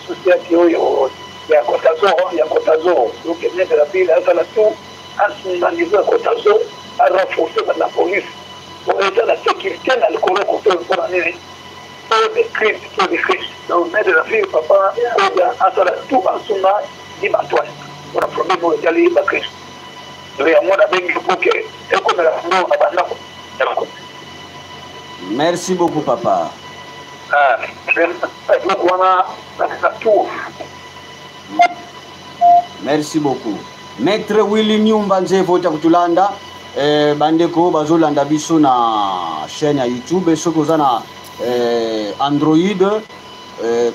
société oyo ya Kotazo ya Kotazo. Donc bien de la ville asala tout asunga niveau ya Kotazo a renforcer la police pour eza la sécurité na likolo koto mpona nini trop de crise, trop de crise. Donc maître de la ville papa Kodia asala tout asunga ni Antoine mpona problème oyo etali ba crise. Donc yango nabengi pour que ekomela ngo na bandako ya bakonzi. Merci beaucoup papa. Ah, donc wana na tour. Merci beaucoup. Maître Willy Nyumba Nzevo ta kutulanda bandeko bazolanda biso na chaîne ya YouTube soki oza na Android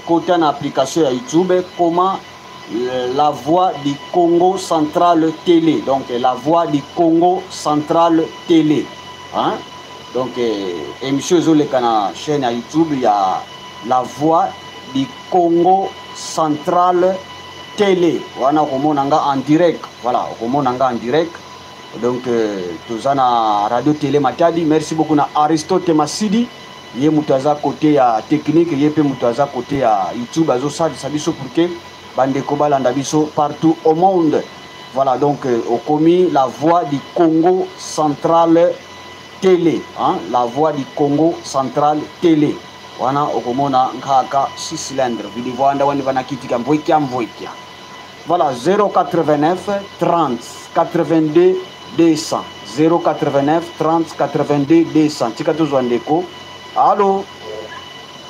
kota na application ya YouTube comment la voix du Congo Central Télé. Donc la voix du Congo Central Télé. Hein? Donc émission ezoleka na chaîne ya YouTube ya la voix du Congo Central Télé. Wana okomona nga en direct. Voilà, okomona nga en direct. Donc toza na radio télé Matadi. Merci beaucoup na Aristote Masidi. Ye mutu aza côté ya technique, ye pe mutu aza côté ya YouTube azo salisa biso pour que bandeko balanda biso partout au monde. Voilà donc okomi la voix du Congo Central Télé, hein, la voix du Congo Central Télé. Wana okomona nkaka 6 cylindres vilivwanda wani vanakitika mvwekia mvwekia. Voilà 089 30 82 200 089 30 82 200. Tika tozwa ndeko. Allô.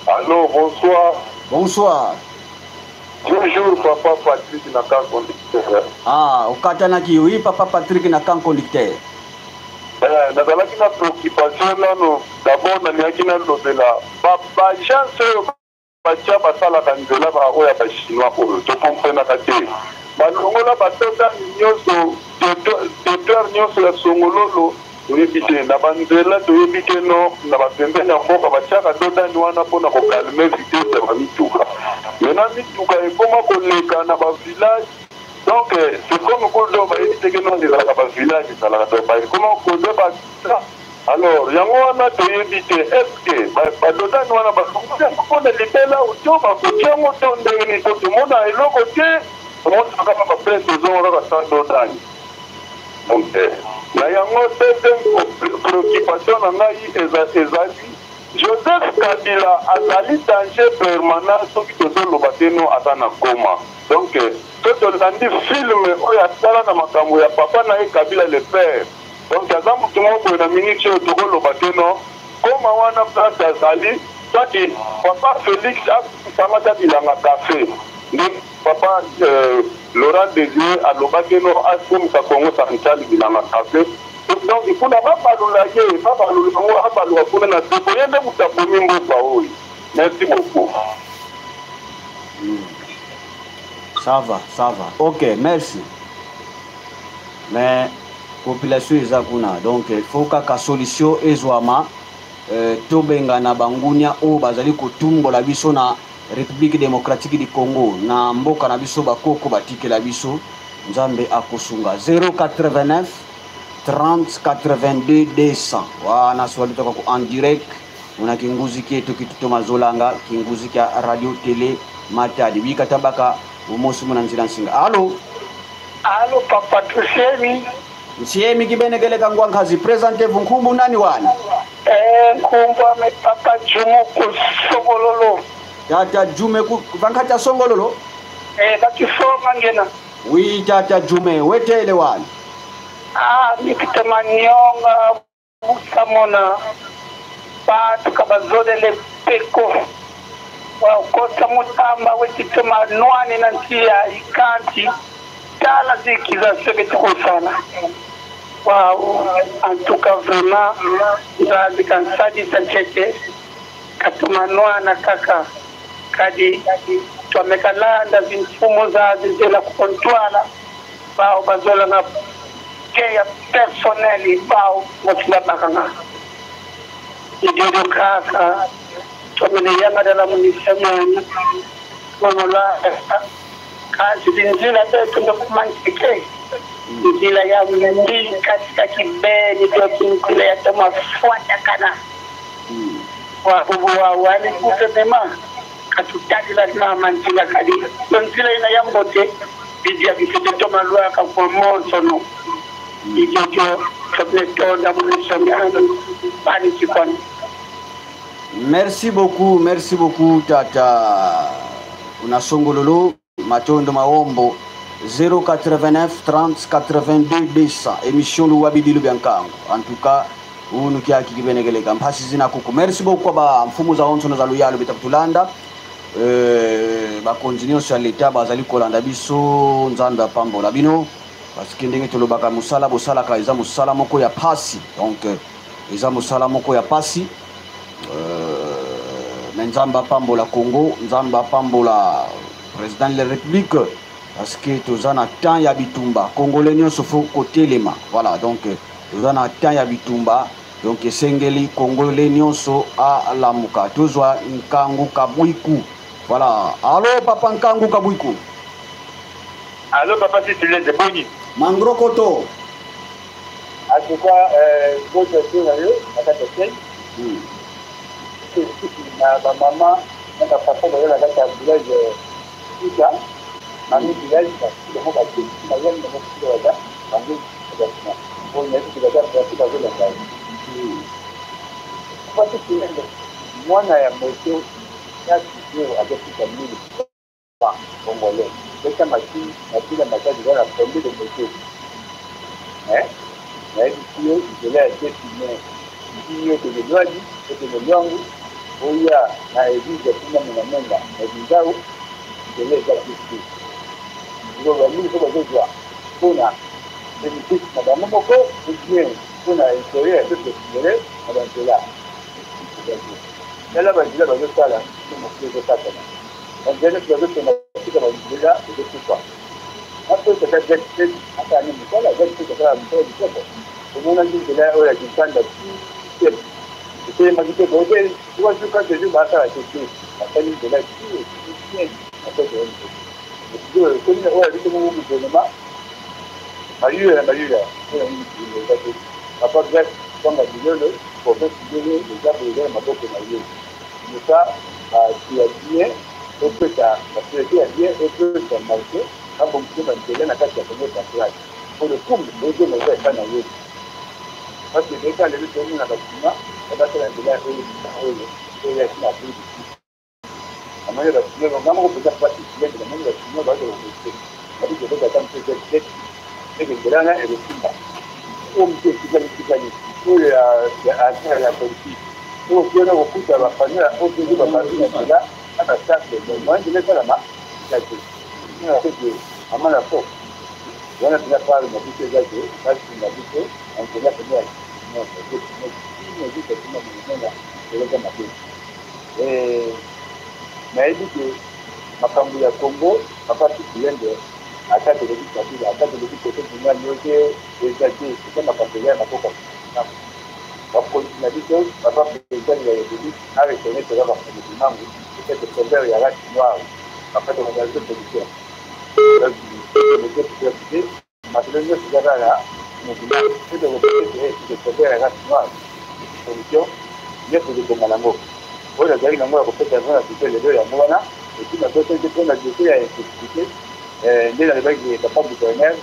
Allô, bonsoir. Bonsoir. Bonjour papa Patrick na camp conducteur. Ah, okatanaki oui papa Patrick na camp conducteur. Nazalaki na préoccupation nano d'abord naliaki nalobela ba agence oyo batia basalaka nzela ba oyo ya ba chinois oyo tokomprenaka te. Balongola batota nyonso territoire nyonso ya Songololo toyebi te na banzela toyebi te no na bapembeni ya mboka batiaka dodani wana mpona kokalme vitesse ya bamituka. Maintenant mituka ekoma koleka na bavillage. Donc c'est comme kodo bayebi te ke no ezalaka bavillage ezalaka to ekoma kodo ba. Alors yango wana toyebi te est-ce que badodani wana balongola mpona libela to bakotia yango to ndenge nini po tomona eloko te tomona kaka bapresse ezonga kaka sans dodani. Donc na yango deuxième préoccupation na ngai ezali Joseph Kabila azali danger permanent soki tozoloba te no aza na coma. Donc to tolandi film oyo asala na makambo ya papa na ye Kabila le père. Donc aza motu moko boye na minute oyo tokoloba te no koma wana place azali soki papa Félix akamata bilanga café nde papa Laurent Désiré alobaki no akomisa Congo Central bilanga café. Donc kuna babalula ye babalula yango abaluka kuna na se boye nde moto abomi mboka oyo. Merci beaucoup. Ça va, ça va. Ok, merci. Mais population eza kuna donc il faut kaka solution ezwama tobenga na bangunia oyo bazali kotumbola biso na République démocratique du Congo na mboka na biso bakoko batikela biso Nzambe akosunga. 089 30 82 200. Wana swali toka ku en direct una kinguzi kietu kituto mazolanga kinguzi kya radio télé Matadi wika tabaka umosi muna nzila nsinga. Allo. Allo papa Tushemi. Nsiemi kibenekele kangwa nkazi présentez-vous nkumbu nani wana? Nkumbu ame papa Jumu kusongololo. Tata Jume ku vankata songololo? Bakisonga ngena. Oui tata Jume wetele wana. Ah nikitamanyonga musamona batu kabazodele peko. Wakosa mutamba wetitoma nwani na ntia ikanti tala zikiza seke tukosala. Wow, en tout cas vraiment Nzambi kansadisa ncheke katuma nwana kaka kadi twamekalanda zimfumo zazi zela kukontwala bao bazola na keya personnel bao mosila bakanga ijojo kaka twamene yangadala munisemoni monola kasi zinzila zetu ndokumantike nzila ya mbi katika kibeni ndio nzila ya tamafuata kana wali gouvernement katutadila mama nzila kadi nzila ina yambote bijia bisete tomalwaka kwa monsono ijojo tobnetonda munisomyano bani chikoni. Merci beaucoup, merci beaucoup tata Unasongololo Matondo Maombo. 089 30 82 200, émission Luwabi Lubiankango. En tout cas unu kyaki kibenegeleka mpasi zina kuku. Merci beaucoup ba mfumu za onsono za luyalo bitakutulanda, bakonzi nyonso ya leta bazali kolanda biso. Nzambe apambola bino, parce que ndenge tolobaka, mosala bosalaka eza mosala moko ya pasi. Donc eza mosala moko ya pasi, mais Nzambe apambola Congo, Nzambe apambola président de la République, parce que toza na temps ya bitumba. Congolais nyonso faut kotelema. Voilà, donc toza na temps ya bitumba, donc esengeli congolais nyonso alamuka. Tozwa Nkangu Kabwiku. Voilà, allo papa Nkangu Kabwiku. Allo papa Sisileze, boni? Mangro koto. En tout cas, boto na yo na kati ya chaîne na bamama na bapapa baza na kati ya village Ika mami village, bango bakesi mayani bango sika baza bango basima oyo nayebi baza basi bazolanda ye. Papa Sisileze, mwana ya moto chaque jour azofika 1000 francs congolais. Beta machine na bila makasi eza na combien de moto? Nayebisi yo nzela ya te pine ndini okende Lwadi, okende Lwangu, oya na église ya kuna Mongamonga na Binzau, nzela eza te. Bamingi mpo bazozwa mpona bénéfice na bango moko ou bien mpona intérêt ya peuple congolais na banzela. Tala banzela bazosala, mokili ezokatana, banzela nyonso bazotonga tika banzela ezokufa. Apesaka jet asala ni mosala, jet asala mosala kitoko. Omonaki nzela oyo ya Kinkanda etelemaki te bote 3 jours, 4 jours basala te te, basali nzela bien. Oyo oyo abiso moko gouvernement mayuya na mayuya mpona nini eza te. Papa Grace Kwanga Bilolo, province ndenge eza boye, eza na maboko na ye. Mosa bato ya bien, opesa basécurité ya bien, opesa marché, babongisi banzela na kati ya Congo Central po lokumu ozonga eza epai na ye, parce que eka lelo tomona basima basala nzela oyo oyo oyo ya sina Afrique du Sud. Namoni basima nga moko mpenza pasi silende, namoni basima bazala kote babi kobeta ata mosu eza eke nzela wana ekosimba. Oyo mosu etikali tikali oyo ya affaire ya politique oyo kiona kokuta bafamille ya oyo bafamille na nzela na basacre moyen nzela esalama eza te. Eke mama na fo wana mpenza pale na biso eza te, basunga biso na nzela mpenza ya eza mabe. Nayebi ke makambo ya Congo, papa Tukulende, ata tolobi Kabila, ata tolobi kote bunga nyonso eza te, eza makambo eza ya maboko bakonzi na biso. Papa président de la République areconnaître kaka Mfumu peut-être sauveur ya race noire. Papa tokozala biso production masolo nyonso eza kaka motu sauveur ya race noire, solution nyonso ekobonga nango. Oyo nazalaki nango ya kopesa yango na biso lelo yango wana. Et puis nabosangi te mpona dossier ya insécurité, nde nalobaki papa gouverneur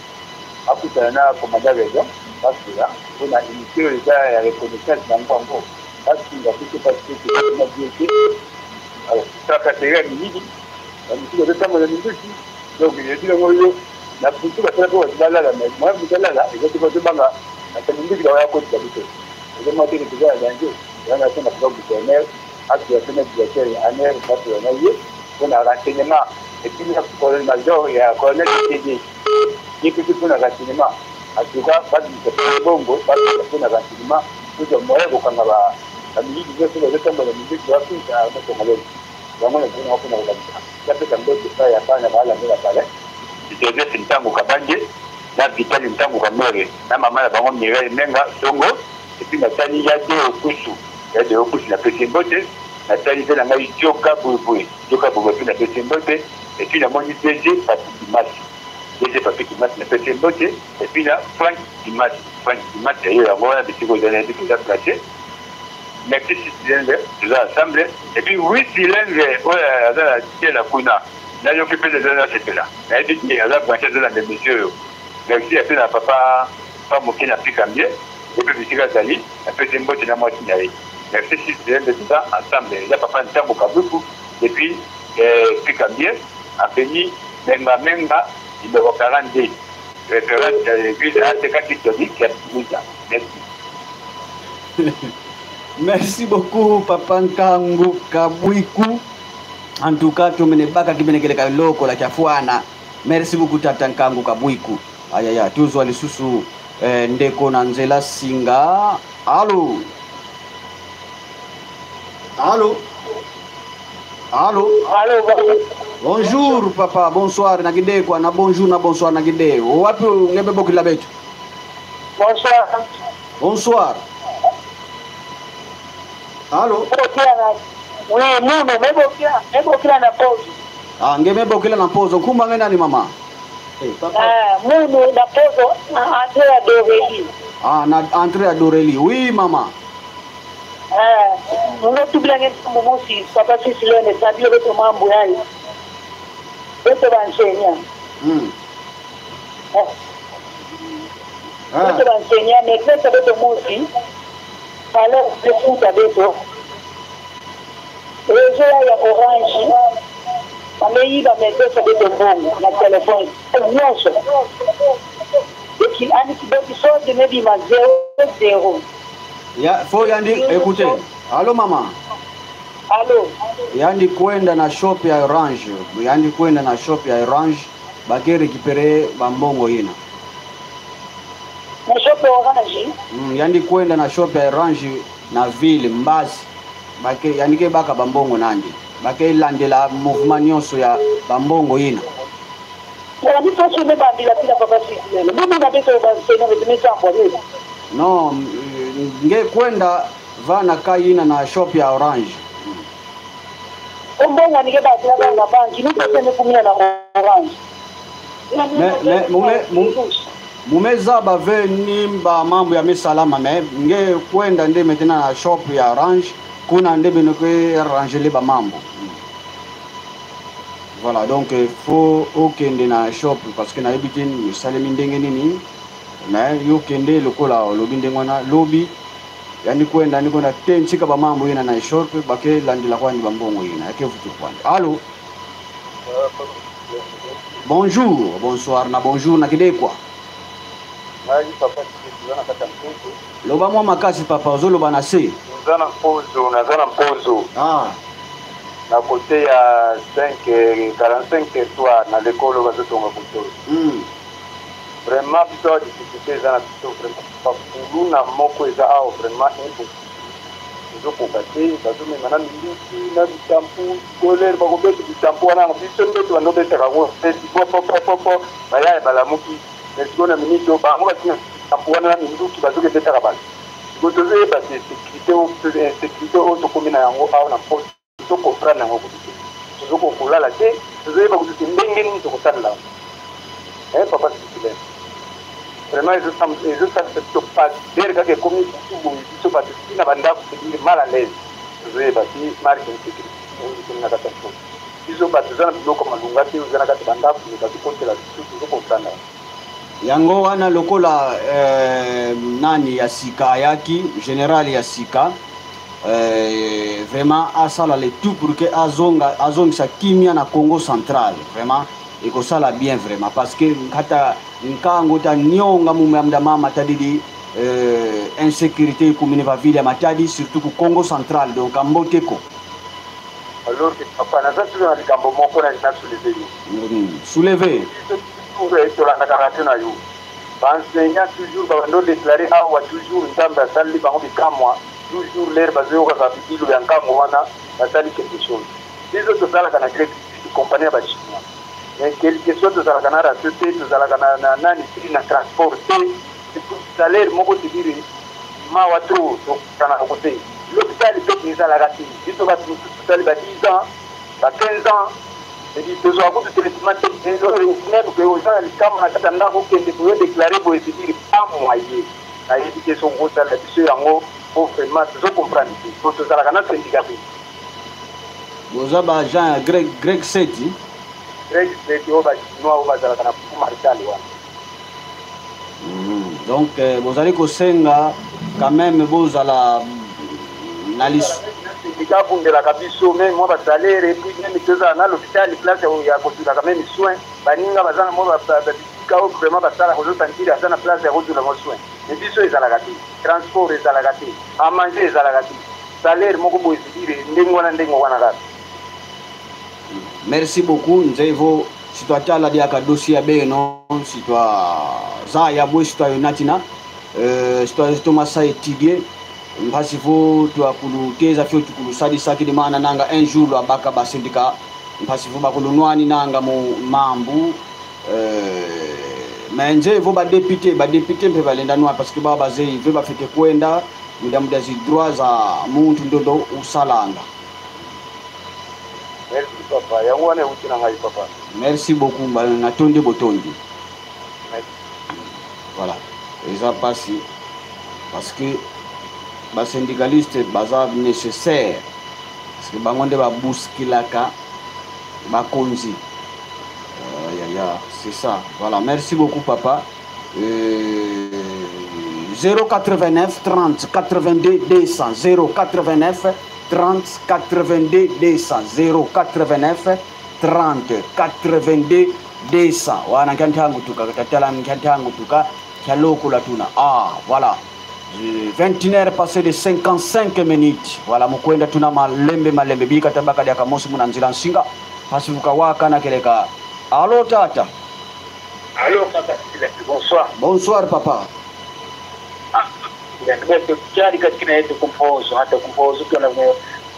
akutana na commandant région basula mpona unité oyo eza ya reconnaissance na yango basunga biso, parce que na bien te tracasserie ya mingi, bamisusu bazotambola minduki. Donc ebi yango oyo na butu basala mpo bato balala, mais moya butu alala eza te, bazobanga ata minduki bawaya kotisa biso. Ezomona teke toza ya danger wana. Asenga papa gouverneur. Azwa mpe na directeur ya ANR basolola na ye mpo na renseignement et puis na colonel major ya colonel TD ye mpe mpo na renseignement. En tout cas babimisa mpe mbongo babimisa mpo na renseignement tozwa moyen ya kokanga bamiyibi nyonso bazotambola minduki bafinga armée congolaise. Yango nazali nango mpo na kokanisa napesa mbote epai ya bana baalandela palais Joseph Ntango Kabange na Vitali Ntango Kamere na mama na bango Mireille Menga Songo. Et puis natali ya Deo Kusu, ya Deo Kusu napesi ye mbote. Natali mpe na ngai Djoka Bwebwe, Djoka Bwebwe mpe napesi ye mbote. Et puis namoni DG Papi Kimasi, DG Papi Kimasi napesi ye mbote. Et puis na Frank Kimasi, Frank Kimasi ya yo yango wana bisika ozali nayebi ke oza place. Merci Sisilenge, toza ensemble. Et puis oui Silenge oyo aza na tiela kuna nayoki mpe eza nasepela nayebi te aza branche azolanda emission oyo. Merci ape na papa pa moke na pikambie ye mpe bisika azali napesi ye mbote na mwasi na ye. Merci Sisilenge, toza ensemble. Eza papa Ntambo Kabuku depuis pikambie avenue Menga Menga numéro 42 référence ya l'église ACK catholique ya Buza. Merci. Merci beaucoup papa Nkangu Kabwiku. En tout cas tumene baka kimenekeleka loko la chafuana. Merci beaucoup tata Nkangu Kabwiku. Ayaya tuzwa lisusu ndeko na nzela singa. Allo. Allo. Allo. Allo. Bonjour papa, bonsoir na kidekwa na bonjour na bonsoir na kide. Wapi ngebe bokila betu? Bonsoir. Bonsoir. Allo. Oui, muno mebokila na pozo. Ah, ngebe bokila na pozo. Kumba ngena ni mama. Hey, papa. Ah, muno na pozo Andrea Doreli. Ah, na Andrea Doreli. Oui, mama. Ah, muno tubila nge mosi papa sisi lene sabile beto mambo yayo. Beto bansenya. Beto bansenya mais beto beto mosi. Alors befuta beto. Réseau ya Orange. Bameyiba maîtresse beto mbongo na téléphone. Nyonso. Eki solde mebima 0 0. Ya, fo yandi écoutez. Allô mama. Allô. Yandi kwenda na shop ya Orange. Yandi kwenda na shop ya Orange bake récupérer bambongo yina. Na shop ya Orange? Yandi kwenda na shop ya Orange na ville Mbasi. Bake yandi ke baka bambongo nandi. Bake landela mouvement nyonso ya bambongo yina. Yandi poso ne bambila pila papa sisi. Mimi na beto ba seno beto mitambo ni. Non, nge kwenda vana kayina na shop ya Orange. Ombongo nige ba tla na banki ni pesa ne kumina na Orange. Me mume mumeza ba veni ba mambo ya misalama me nge kwenda nde maintenant na shop ya Orange kuna nde bino ke ranger le ba mambo. Voilà, donc il faut okende na shop parce que na ebite misalemi ndenge nini. Mais yo kende lokola lobi ndenge wana lobi yani kwenda niko na te ntsika ba mambo yina na shop bake landela kwani ba mbongo yina yake futu kwani. Allo. Bonjour, bonsoir na bonjour na kidekwa. Ngai papa tuza na kata mpozo. Loba mwa makasi papa ozoloba na se. Naza na mpozo, naza na mpozo. Ah. Na côté ya 5 45 territoire na l'école bazotonga koto. Vraiment biso awa difficulté eza na biso vraiment bakulu na moko eza awa vraiment impossible. Tozokoka te, bazomema na minduki na bitampu scolaire bakobeta bitampu wana biso nde tobandobetaka yango popopopopo bayaya balamuki mais sikoyo na minute oyo bango batina bitampu wana na minduki bazokebetaka bato. Sikoyo tozoyeba te sécurité insécurité oyo tokomi na yango awa na mposo tozokomprendre yango kutu te, tozokokolala te, tozoyeba kutu te ndenge nini tokosalela yango. Papa Sicilien vraiment ezosalisa biso pasi dere kaka ekomi butu boye biso bato ti na bandako c'est-à-dire mal à l'aise tozoyeba te marque insécurité oyo ekomi na kati ya mposo biso bato eza na biloko malunga te oza na kati ya bandako me bazokotela biso tozokomprendre yango wana lokola nani ya sika ayaki général ya sika vraiment asala le tout pour que azonga azongisa kimia na Congo central vraiment ekosala bien vraiment parce que nkata nkango ta nyonga mumamda mama tadidi insécurité ekumini va ville ya Matadi surtout ku Congo central donc amboteko. Alors que papa, naza toujours na likambo moko na na soulever yo. Soulever. Biso tolandaka radio na yo. Ba enseignants toujours babando déclarer awa toujours Nzambe asali bango bikamwa, toujours l'air bazoyokaka bibilu ya nkango wana basali quelque chose. Biso tosalaka na grec compagnie ya ba chinois. Mais quelque soit tozalaka na ratio te, tozalaka na na nani te, na transport te, salaire moko c'est-à-dire mawa trop tokanaka ko te. L'hôpital mpe ezalaka te. Biso bato mosusu tosali ba 10 ans, ba 15 ans, edi tozwaka kutu traitement te. Même ke oza na likambo na kati ya ndako okende koyo déclarer boye, c'est-à-dire pas moyen. Nayebi te soki okosala biso yango po vraiment tozo comprendre te, po tozalaka na syndicat te. Boza ba agent ya grec grec 7? Grec 7 oyo ba chinois oyo bazalaka na Marshall wana. Donc bozali kosenga quand même bozala na lis syndicat abundelaka biso meme mwa basalaire et puis meme tozala na l'hôpital place ya kozwilaka meme soin. Baninga baza na mwa bisika oyo vraiment basalaka ozosentir aza na place ya kozwila mwa soin, mais biso ezalaka te, transport ezalaka te, à manger ezalaka te, salaire moko boye c'est-à-dire ndenge wana ndenge wana kaka. Merci beaucoup Nzevo. Si toi tala diaka dossier ya beno, si toi za ya bwe, si toi yonatina, si toi Thomas sa étudier mpasi fo toi kulu teza fio tukulu sadi saki di mana nanga un jour lo abaka ba syndicat mpasi fo bakulu nwani nanga mu mambu, mais Nzevo ba député, ba député mpe balenda noa parce que ba bazei ve ba fete kwenda muda muda zi droit za muntu ndondo usalanga. Merci papa, yango wana euti na ngai papa. Merci beaucoup, ba natondi botondi. Merci. Voilà, eza pasi parce que ba syndicaliste baza nécessaire parce que bango nde ba bousculaka bakonzi. Ya ya, c'est ça. Voilà, merci beaucoup papa. 089 30 82 200, 089 30 82 200, 089 30 82 200. Wana nkyantangu tuka katatala nkyantangu tuka kyaloko la tuna. Ah, voilà. 21 heures passées de 55 minutes. Voilà, mukwenda tuna malembe malembe bika tabaka ya kamosi muna nzila nsinga. Pasifuka waka na keleka. Allo tata. Allo papa, bonsoir. Bonsoir papa. Ah, kyali katika yetu kumpozo hata kumpozo tuna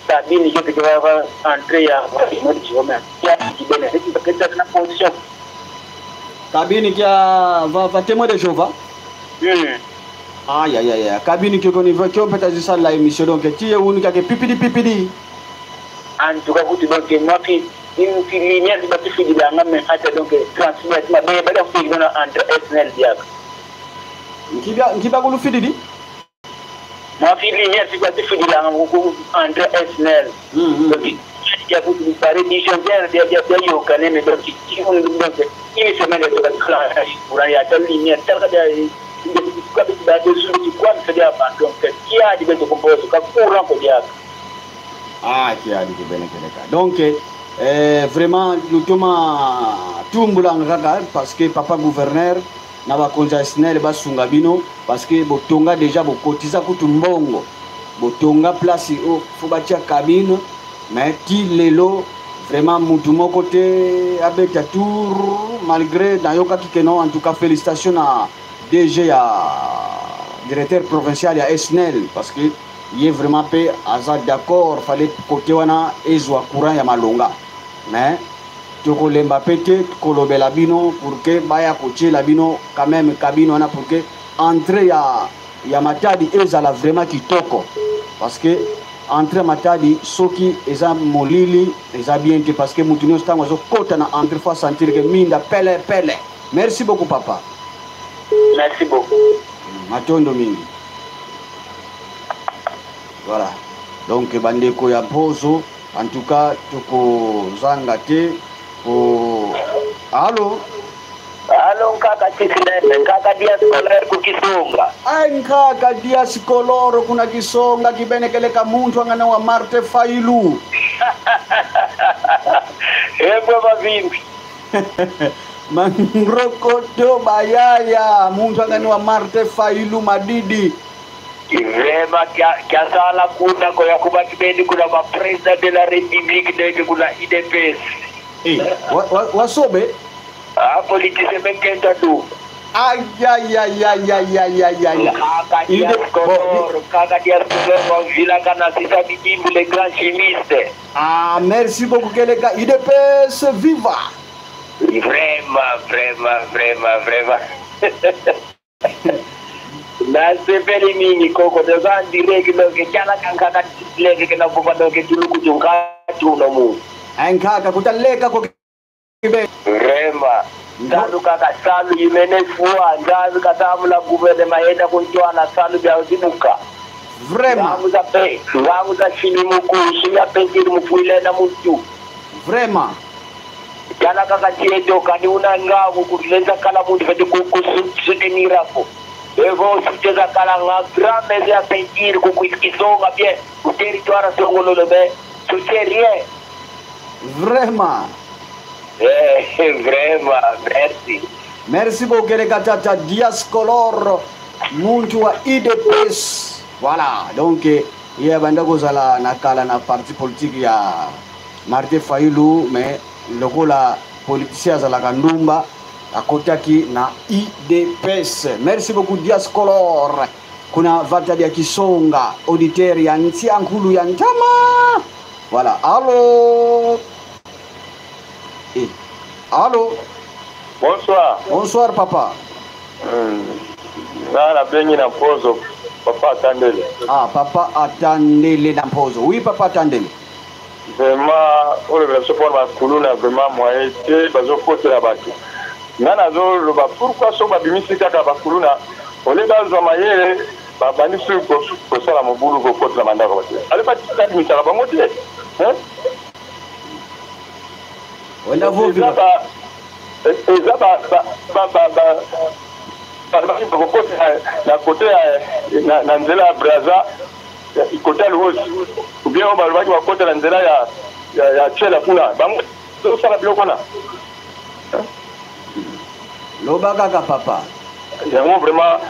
sabini yote kwa entrée ya mwezi wa ya kibene hiki paketa na position kabini kia va témoin de Jéhovah. Aïe aïe aïe, kabini qui au niveau qui on peut dire ça la émission donc tu es où nous pipidi pipidi. En tout cas vous donc moi qui une lumière qui va te faire de la mais hata donc transmettre ma belle belle fille dans entre SNL diak. Nkibia nkiba kulu fididi. Ma fille lumière qui va te faire de la entre SNL. Donc il y a beaucoup de parler du janvier de de yo kanene donc qui on donc une semaine de la pour aller à telle lumière telle que quoi ba de sur quoi me fait abandon qui a dit de composer ka courant ko diak. Ah qui a dit que ben keleka. Donc vraiment nous toma tumbulanga kaka parce que papa gouverneur na bakonzi ya SNEL basunga bino parce que botonga déjà bokotiza kutu mbongo botonga place o fo batia cabine mais ti lelo vraiment mutu moko te abeta tour malgré nayokaki ke non. En tout cas félicitations na DG ya directeur provincial ya SNEL parce que ye vraiment pe aza d'accord fallait côté wana ezwa courant ya malonga mais tokolemba pe te kolobela bino pour que baya kotiela bino quand même cabine wana pour que entrée ya Matadi ezala vraiment kitoko parce que entrée Matadi soki eza molili eza bien te parce que mutu nyonso ntango azokota na entrée faut sentir que minda pele pele. Merci beaucoup papa. Merci beaucoup. Matondo mingi. Voilà. Donc bandeko ya Mpozo en tout cas tukozanga te ko allo. Allo nkaka Chisileme, nkaka dia scolaire ku Kisonga. Ai nkaka dia skoloro kuna Kisonga kibenekeleka muntu angana wa Marte Failu. Ebwe mavimbi. Mangrokoto bayaya muntu angana wa Marte Failu madidi. Vraiment kiasala kuna koya kubakibendi kuna ba président de la République ndenge kuna UDPS. Eh, wasobe Ah, politicien mekenta tu. Aïe aïe aïe aïe aïe aïe aïe aïe. Kaka Diascolor, Kaka Diascolor, Villa Kanasisa Bidimbu, les grands chimistes. Ah, merci beaucoup Keleka. UDPS viva. Vraiment, vraiment, vraiment, vraiment. Nasepeli mingi koko toza en direct, donc tyala kankaka leke ke navuka, donc tuluku tunkatuno mu Nkaka kutaleka ko kibe. Vraiment salu kaka salu imene fua nzazi kasamula gouvernement yenda kuntwana salu bya zibuka. Vraiment. Ngamu za pe ngamu za chini muku shinya pentiri mufuile na muntu. Vraiment. Tyala kaka tieto kani una ngamu kulenza kala muntu fete kusutenirako evo suteza kala nga grand maison ya peinture kukuisonga bien ku territoire songololo, mais soutien rien. Vraiment. Eh, vraiment, merci. Merci beaucoup Keleka Tata Diascolor, muntu wa UDPS. Voilà, donc ye abanda kozala na kala na parti politique ya Martin Fayulu, mais lokola politicien azalaka ndumba, akotaki na UDPS. Merci beaucoup Diascolor. Kuna vata ya Kisonga, auditeur ya Ntiankulu ya Ntama. Voilà, allo. Eh, allo. Bonsoir. Bonsoir papa. Nga nabengi na Mpozo, papa Atandele. Ah, papa Atandele na Mpozo. Oui, papa Atandele. Vraiment, olobela biso mpona bakuluna, vraiment moyen te, bazokotela bato. Nga nazoloba, pourquoi so babimisi kaka bakuluna, ole bazwa mayele, babandi soki kosala mobulu, kokotela bandako bato, ale babimisaka bango te, hein? Wenda eza eza bakokota na kote ya na nzela ya Braza, kote ya Luozi, ou bien oyo balobaki bakota na nzela ya Tshela kuna, bango tosala biloko wana. Loba kaka papa. Yango vraiment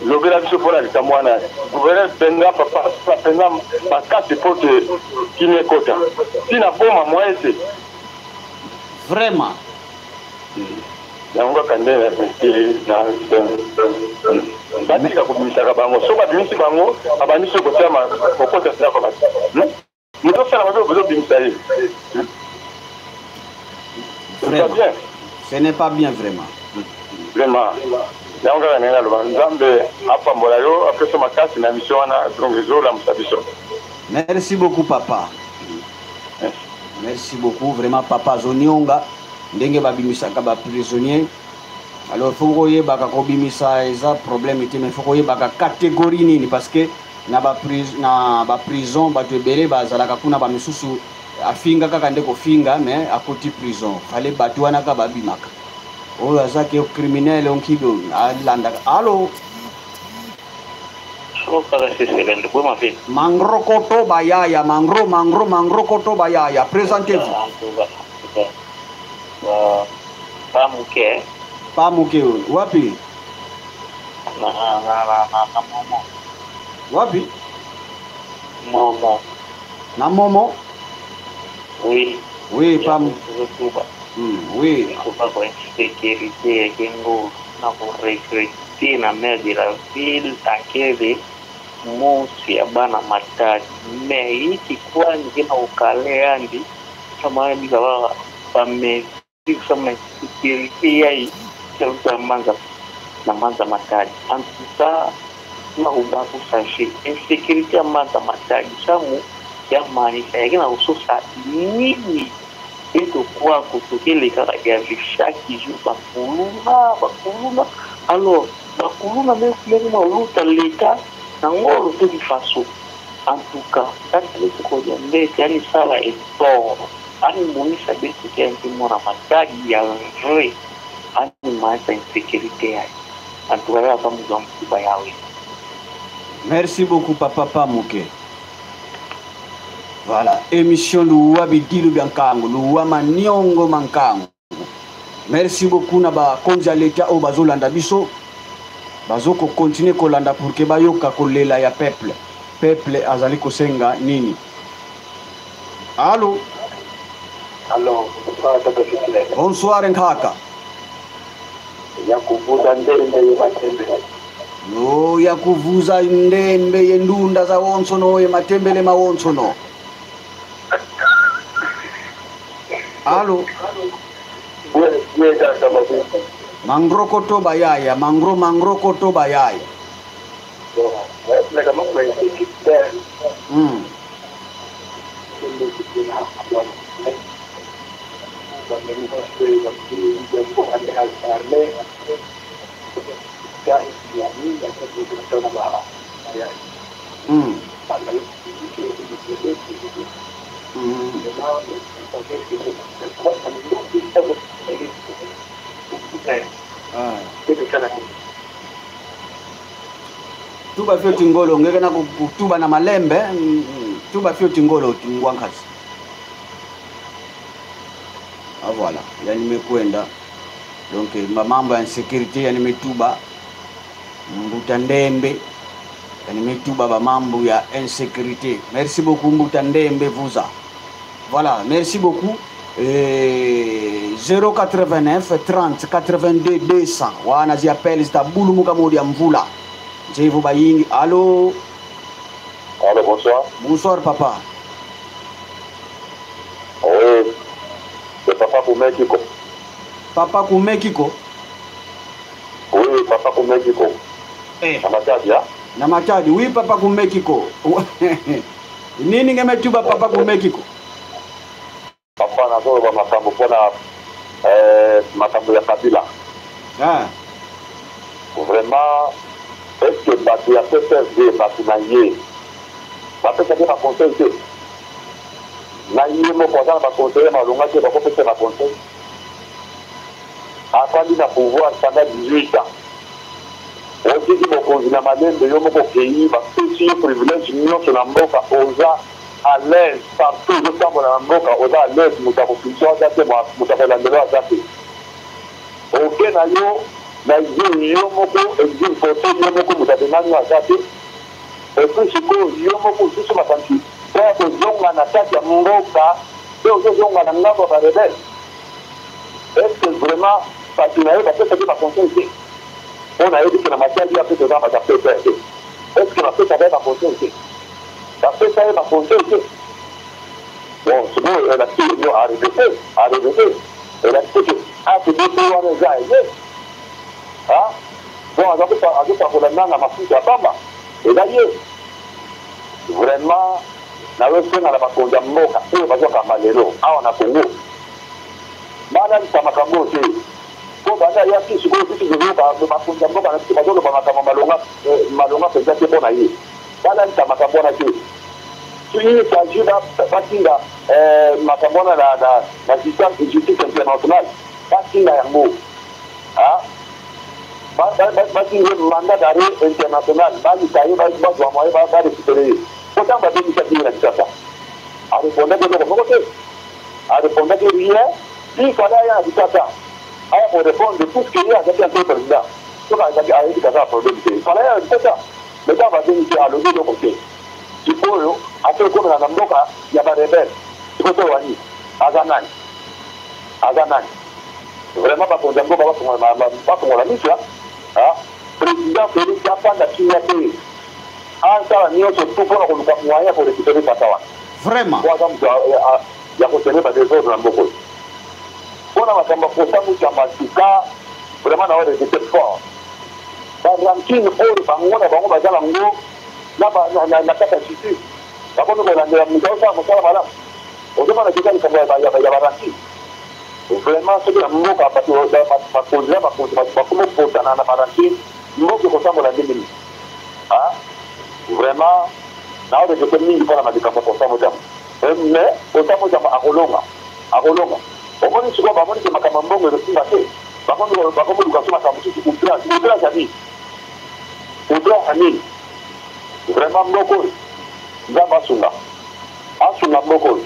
lobela biso mpona likambo wana. Gouverneur mpenza, papa mpenza makasi po te kimia ekota ntina boma moyen te. Vraiment. Yango kaka nde batika kobimisaka bango. So babimisi bango, babandi soki kotiama kokota ndako bato, moto osala mabe, bozobimisa ye. Vraiment. Bien. Ce n'est pas bien vraiment. Vraiment, yango kaka ndenge naloba. Nzambe apambola yo, apesa makasi na mission wana, donc ezolamusa biso. Merci beaucoup papa. Merci beaucoup vraiment papa Zonionga ndenge babimisaka ba prisonnier. Alors faut koyebaka kobimisa eza problème te, mais faut koyebaka catégorie nini, parce que na ba prison bato ebele bazalaka kuna, bamisusu afinga kaka nde kofinga, mais akoti prison. Fale bato wana kaka babimaka, oyo aza ke criminel onkido alandaka. Allo. Mangro koto bayaya, mangro mangro mangro koto bayaya, présentez-vous. Pamuke. Pamuke wapi? Na Momo. Wapi? Momo. Na Momo. Oui. Oui, Pam. Oui. Kuba kwa insécurité ya Kengo na koregretter na maire de la ville tankeve mosi ya bana Matadi, mais iki kwani kina ukale yandi kama bika ba ba kusama insécurité yai ya manza na manza Matadi. En tout cas na kuba kusashe insécurité ya manza Matadi samu ya maanisha yakina kususa nini etokuwa kotokelekaka ya chaque jour bakuluna bakuluna. Alors bakuluna meke maluta leta na ngolo toki faso. En tout cas kati kodia mbete yani sala effort ani monisa beto ke yanki mona Matadi ya vrai ani maisa insécurité yaye. En tout cas kaka muzwa mkuba yawe. Merci beaucoup papa Pamuke. Voilà, émission Luwa Bidilu Biankango, Luwa Maniongo Mankango. Merci beaucoup na ba konzi ya leta oyo bazolanda biso. Bazo ko continuer kolanda pour que bayoka kolela ya peuple. Peuple azali kosenga nini? Allo? Allo, bonsoir Tata Fisley. Bonsoir Nkaka. Ya kuvuza ndembe ye matembe. Yo ya kuvuza ndembe ye ndunda za wonsono ye matembele mawonsono. Allo? Mangrokoto bayaya, mangro mangrokoto bayaya. Ah. Tuba fio tingolo ngeke na kutuba na malembe tuba fio tingolo tingwankasi. Ah voilà, yani nimekwenda. Donc mambo ya insecurity yani metuba mbuta ndembe yani metuba ba mambo ya insécurité. Merci beaucoup mbuta ndembe vuza. Voilà, merci beaucoup. 089 30 82 200 wana zi appel zitabulumuka modi ya mvula njevu bayingi. Allo? Allo, bonsoir. Bonsoir papa. Oui, c'est papa Kumekiko. Papa Kumekiko? Oui, papa Kumekiko. Eh. Na Matadi, ah? Na Matadi, oui papa Kumekiko. Nini ngemetuba papa Kumekiko? Papa nazoloba makambo mpona makambo ya Kabila. Ah. Vraiment, est-ce que bato ya PPRD bato na ye bapesaki ba conseil te? Na ye moko aza na ba conseiller malonga te, bakopesa ba conseil. Afandi na pouvoir pendant 18 ans. Otiki mokonzi na malembe, yo moko okei, bapesi yo privilège nyonso na mboka, oza à l'aise partout, ozotambola na mboka, oza à l'aise, moto akopinso aza te, moto akolandela aza te. Oke na yo na exil yo moko, exil forcé yo moko, moto abengani yo aza te. Et puis sikoyo yo moko osusu makanisi mpo ya kozonga na kati ya mboka mpe ozozonga na ngambo ya barebele. Est-ce que vraiment bato na ye bapesaki ba conseil te? Mpo nayebi ke na Matadi ya mpe toza bato ya PPRD. Est-ce que bapesaka ye ba conseil te? Bapesa ye ba conseil te? Bon, sikoyo elakisi yo ARDC, ARDC elakisi ke ACDC wana eza ye. Ah? Bon, azopakola nanga mafuta ya pamba, eza ye. Vraiment, nazosenga na bakonzi ya mboka oyo bazokamba lelo awa na Congo, balalisa makambo te. Po banda ayaki sikoyo biso tozoyoka bakonzi ya mboka na biso bazoloba makambo malonga, malonga mpenza te mpo na ye. Balalisa makambo wana te. Soki il s'agit batinda makambo wana na justice internationale, batinda yango. Ah? Batinda ye mandat d'arrêt international, baluka ye, bazwa moyen barécupérer ye. Po ntango babengisaki ye na Kinshasa, arépondaki eloko moko te. Arépondaki rien. Il fallait aya na Kinshasa aya korépondre puisque ye azalaki ancien président. Soki azalaki ayebi kaka problème te, il fallait aya na Kinshasa. Mais ntango babengisi alobi eloko te. Sikoyo ate okomela na mboka ya ba rebelle, sikoyo to wani aza nani? Aza nani? Vraiment bakonzi ya mboka bafongola miso. Ah, président Félix afanda kimia te, asala nyonso tu mpona koluka moyen ya korécupérer papa wana. Vraiment. Po aza moto ya kosemer ba désordre na mboka oyo. Mpona makambo ya kosa Mutamba, en tout cas vraiment na regretter fort ba rancune oyo bango na bango baza nango na kati ya justice. Bakomi kolandela moto azosala mosala malamu, ozomona keza likambo ya ba rancune. Vraiment soki na mboka bato bakonzi na bakonzi bato bakomi kopotana na ba rancune, mboka ekotambola ndenge nini? Ah, vraiment na regretter mingi mpona makambo ya Constant Mutamba. Mais Constant Mutamba akolonga, akolonga. Omoni sikoyo bamoni ke makambo ya mbongo ezosimba te, bakomi luka so makambo mosusu, outrage. Outrage ya nini? Outrage ya nini? Vraiment mboka oyo Nzambe asunga, asunga mboka oyo.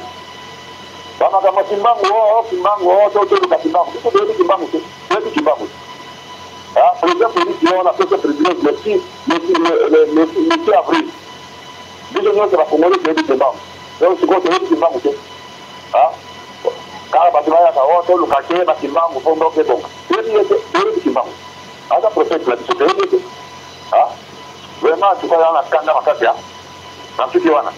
Bamakambo ya Kimbangu, oh, Kimbangu, oh, toluka Kimbangu. Biso toyebi Kimbangu te, toyebi Kimbangu te. Ah, président Félix ye wana apesa privilège le 6 le 6 avril. Biso nyonso bakongoli toyebi Kimbangu. Donc sikoyo toyebi Kimbangu te. Ah, kaka bato bayaka o oh, toluka te ba Kimbangu mpo mboka ebonga. Toyebi ye te, toyebi Kimbangu. Aza prophète na biso, toyebi ye te. Ah, vraiment en tout cas na kanda makasi ah. Nasuki wana.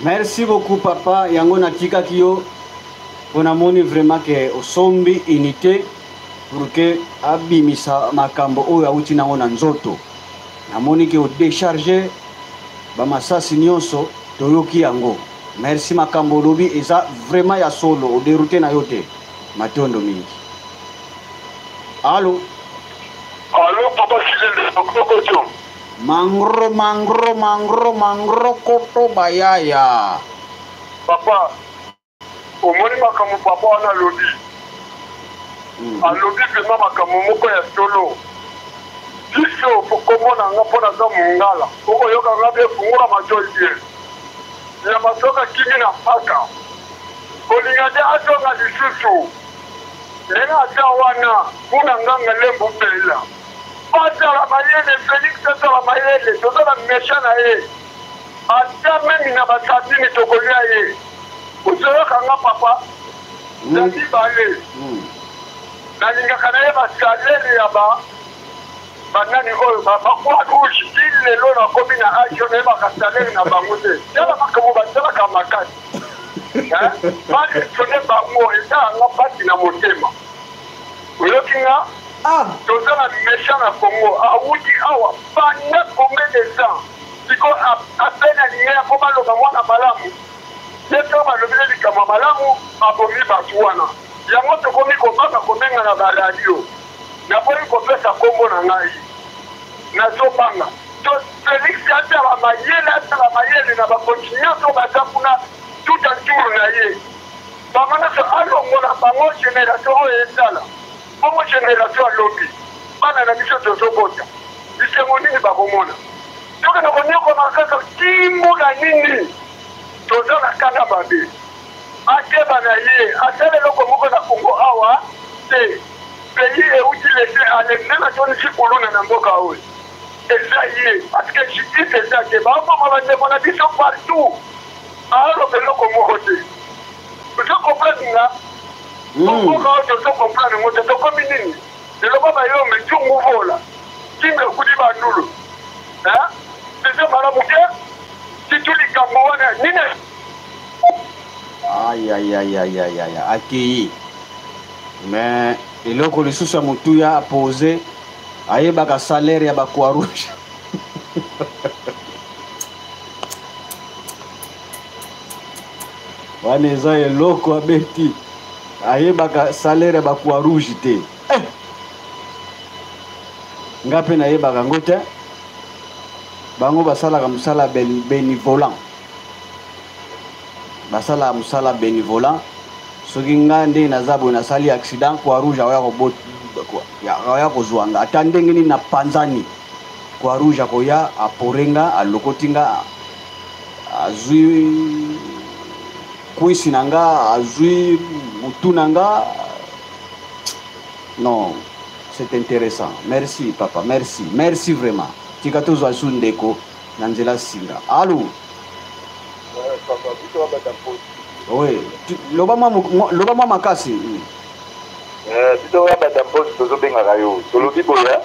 Merci beaucoup papa, yango natikaki yo mpo namoni vraiment ke osombi unité pour que abimisa makambo oyo awuti nango na nzoto. Namoni ke odecharge bamasasi nyonso, toyoki yango. Merci, makambo olobi eza vraiment ya solo, oderoute na yo te. Matondo mingi. Allo. Allo papa Silende Okoto. Mangro mangro mangro mangro koto bayaya. Papa omoni makambo papa wana alobi alobi vraiment makambo moko ya solo. Biso komona nga mpo naza mongala, okoyoka nga bien, fungola matoi bien. Nyama soki akimi na mpaka kolinga te azonga lisusu ndenge aza wana kuna nganga lembu bela azala mayele. Felix azala mayele, toza na méchant na ye, ata meme na basardine tokolia ye. Ozoyoka nga papa? Ya mibale, nalingaka nayeba salaire ya ba banani oyo ba Croix Rouge. Ti lelo nakomi na age oyo, nayebaka salaire na bango te. Tala makambo basalaka makasi, basanctionne bango, esalanga mpasi na motema. Oyoki nga? Toza na méchant na Congo, awuti awa pendant combien de temps? Sikoyo apene alingi ya mpo baloba mwana malamu ye to balobi ne likambo ya malamu, abomi bato wana. Yango tokomi kobanga kobenga na baradio. Naboyi kopesa nkombo na ngai, nazobanga to. Félix azala mayele, azala mayele na bakonzi nyonso baza kuna tout autour na ye, bango nyonso alongola bango. Génération oyo esala bongo, génération alobi bana na biso tozobota, bisengo nini bakomona? Tokende konyokoma kaka timbula nini? Toza na kanda mabe. Akeba na ye, asala eloko moko na Congo awa te. Pays euti laisser aller nde natonisi kuluna na mboka oyo eza ye, parce que justice eza te. Baoboma bandeko na biso partout, aoloba eloko moko te. Ozo comprendre nga? Mboka oyo tozo comprendre ngo te, tokomi nini? Eloba bayombe nzungu vola kimbe ekudi bandulu, eza malamu te. Titu likambo wana nini? Ayayayayaya, akei. Mais eloko lisusu ya motuya apose, ayebaka salaire ya bacroix rouge. Wana eza eloko abeti, ayebaka salaire ya bacroix rouge te. Eh! Nga mpe nayebaka yango te. Bango basalaka mosala bénévolant, basalaka mosala bénévolant. Soki nga ndenge naza boye, nasali accident, croix rouge akoya kozwa nga. Ata ndenge nini napanzani, croix rouge akoya, apore nga, alokoti nga, azwi kwisi na nga, azwi mutu na nga. Non, c'est intéressant. Merci papa, merci, merci vraiment. Tika tozwa su ndeko na nzela singa. Allo. Oui, loba mwa, loba mwa makasi. Biso oyo bata mposi tozobengaka yo, tolobi boye: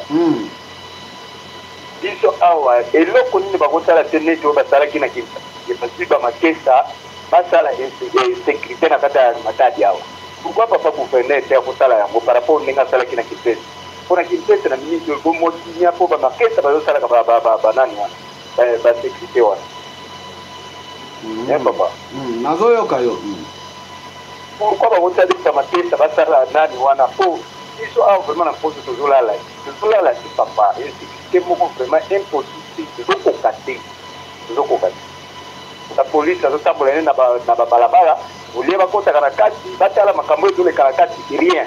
biso awa eloko nini bakosala te neti oyo basalaki na bazwi bamakesa, basala sécurité na kati ya Matadi awa. Pourquoi papa gouverneur te akosala yango par rapport ndenge asalaki na Kimpese? Mpo na Kimpese na miniti oyo bomotinia mpo bamakesa bazosalaka banani wana, basécurité wana. Papa. Nazoyoka yo. Pourquoi bakosalisa makesa, basala nani wana? Mpo biso awa vraiment na mposo tozolala, tozolala te papa. Insécurité moko vraiment impossible, tozokoka te, tozokoka te. La police azotambola ne na babalabala, olie bakotaka na kati, batala makambo oyo ezoleka na kati, rien.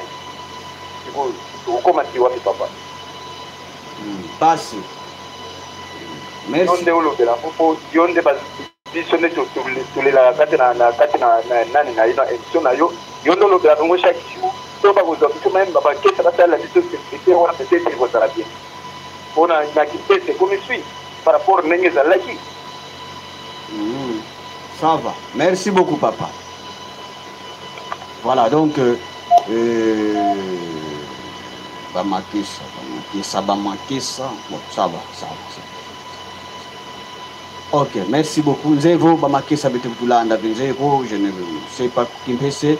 Sikoyo tokokoma ti wapi, papa? Pasi. Yo nde olobela ngo, mpo yo nde biso nde tolelaka kati na kati na nani na yo, na émission na yo. Yo nde olobelaka ngo chaque jour. To bakozwa biso meme babakesa basalela biso sécurité wana, peut-être ekozala bien mpona na Kimpese ekomi sui par rapport ndenge ezalaki. Ça va, merci beaucoup, papa. Voilà, donc bamakesa, bamakesa, bamakesa. Bon, ça va, ça va, ça va. Ok, merci beaucoup. Nzevo bamakesa betulanda Nzevo, je ne sais pas Kimpese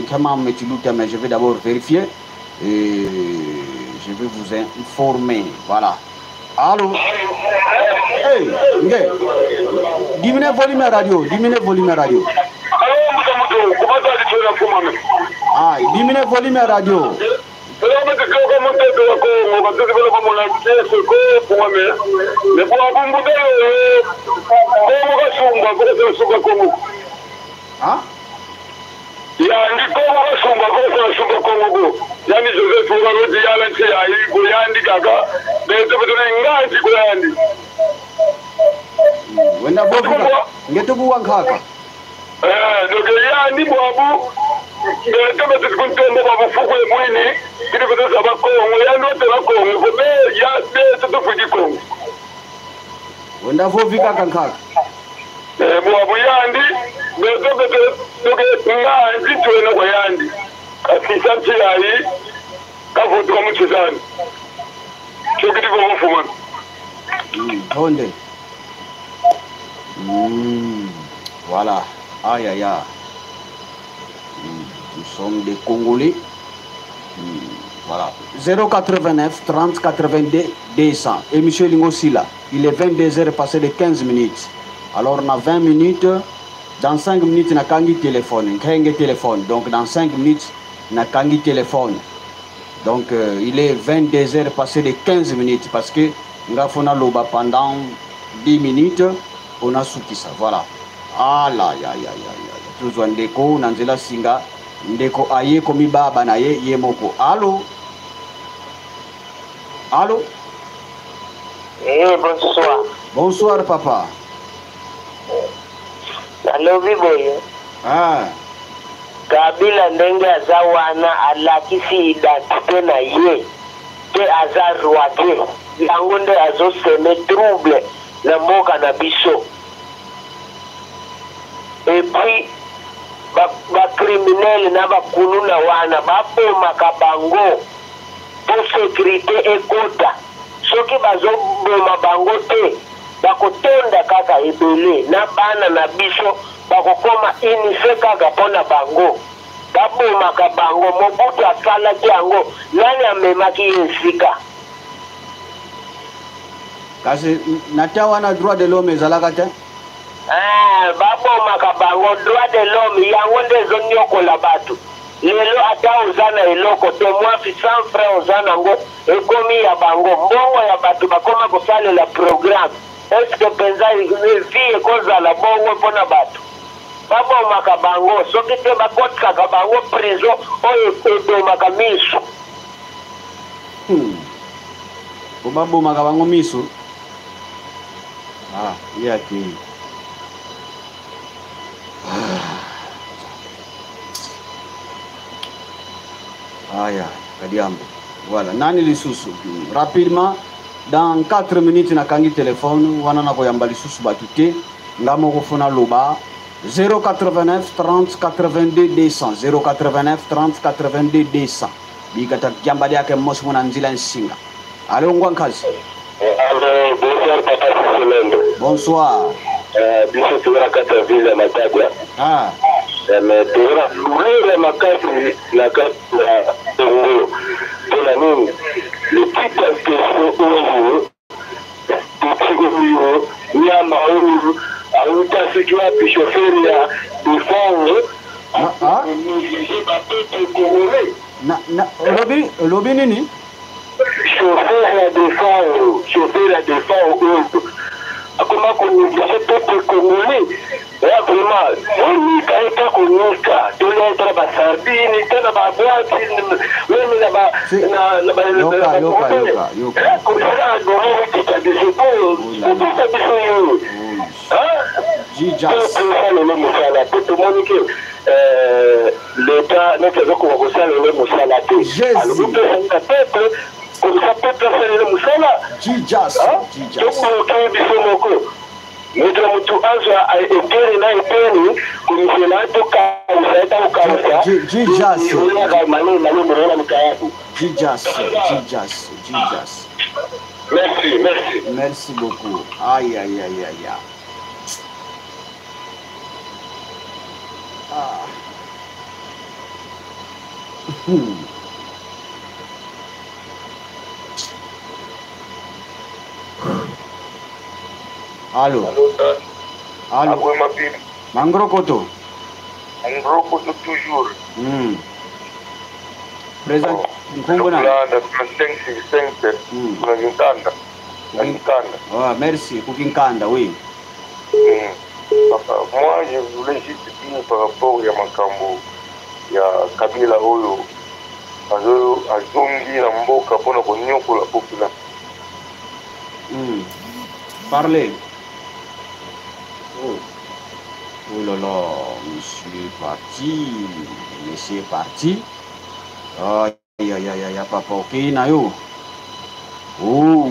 comment Metiluta, mais je vais d'abord vérifier et je vais vous informer. Voilà. Allô? Hey, nge. Diminuez volume radio, diminuez volume radio. Ah, diminuez volume radio. Ah? Yandi Kongo kasumba kosasumba Kongo ko yandi Joseph okaloti yala nti yayi koyandi kaka betobetone nganti koyandi. Wenda bovuka ngetukuwa nkhaka. Donc yandi bwabu betobete kuntombo babufuku emwini kili kutosa bakongo yandi ote bakongo ko be ya betotofudi Kongo. Wenda vovika kankhaka. Bwabu yandi betobete donc nganti twena koyandi kasisa nti yayi kavutuka muchizani chokiti vomufumana. Honde. Voilà. Aïe aïe aïe. Nous sommes des Congolais. Voilà. 089 30 82 200. Et monsieur Lingosila, il est 22h passé de 15 minutes. Alors on a 20 minutes. Dans 5 minutes, na kangi téléphone. Nkangi téléphone. Donc dans 5 minutes, na kangi téléphone. Donc il est 22h passé de 15 minutes parce que ngafona loba pendant 10 minutes, on a souki ça. Voilà. Ah là, ya ya ya ya. Tuzwa ndeko na nzela singa ndeko aye komi baba na ye ye moko. Allô? Allô? Eh, bonsoir. Bonsoir papa. Nalobi boye. Ah. Kabila ndenge aza wana alakisi identité na ye te aza roi te. Yango nde azoseme trouble na mboka na biso. Et puis ba criminel na ba kuluna wana babomaka bango po sécurité ekota. Soki bazoboma bango te bakotonda kaka ebele na bana na biso bakokoma unissé kaka mpona bango. Babomaka bango. Mobutu asalaki yango, nani amemaki ye esika? Kasi na ta wana droit de l'homme ezalaka te. Babomaka bango. Droit de l'homme yango nde ezonyokola bato lelo. Ata oza na eloko te, mwafi 100 franc oza nango ekomi ya bango. Mbongo ya bato bakoma kosalela programme. Est-ce mpenza vie ekozala bongo mpona bato? Babomaka bango, soki te bakotikaka bango prison oyo ebomaka miso. Po babomaka bango miso. Ah, ye akei. Aya, kadiambo. Voilà, nani lisusu? Rapidement, dans 4 minutes nakangi téléphone wana nakoyamba lisusu bato te. Nga moko fona loba. 089 30 82 200, 089 30 82 200. Bikata jamba yake mosi mona nzila nsinga. Allô, Ngwankazi. Allô, bonsoir papa Siselendo. Bonsoir. Biso toza na kati ya ville ya Matadi. Ah. Mais toza na douleur makasi na kati ya Congo. Mpona nini? Letita question oyo titi oyo nyama oyo auta soki wapi, chauffeur ya Defao Ah, ah. bapeuple congolais. Na lobi nini? Chauffeur ya Defao, chauffeur ya Defao oyo akoma konégliger peuple congolais ya vraiment onika eta konika tolia tala basardine tala baboîte même na ba na ba Yoka, yoka, yoka, yoka. Kosala biso po kopesa biso yo. Jesus. Lelo mosala po tomoni ke Leta neti azokoka kosalela mosala te, alobi pesa na peuple, comme ça peuple asalele mosala. Tobloke biso moko, moto na moto azwa eteni na eteni, komisela tokanisa ye, takokanisa oyaka malemi malemi na mikayabu. Jesus, Jesus, Jesus. Merci, merci. Merci beaucoup. Aïe, aïe, aïe, aïe. Ah. Allo. Allo. Mangrokoto. Mangrokoto toujours. Présent. Nkombo na. 5 sur 5. Kuna Kinkanda. Na Kinkanda. Ah, merci. Kukinkanda, oui. Papa, moi je voulais juste dire par rapport ya makambo ya Kabila oyo azongi na mboka mpona konyokola population. Parlez. Oh. Oh là là, monsieur est parti. Monsieur est parti. Aïe, aïe, aïe, aïe, papa, ok, na yo. Oh.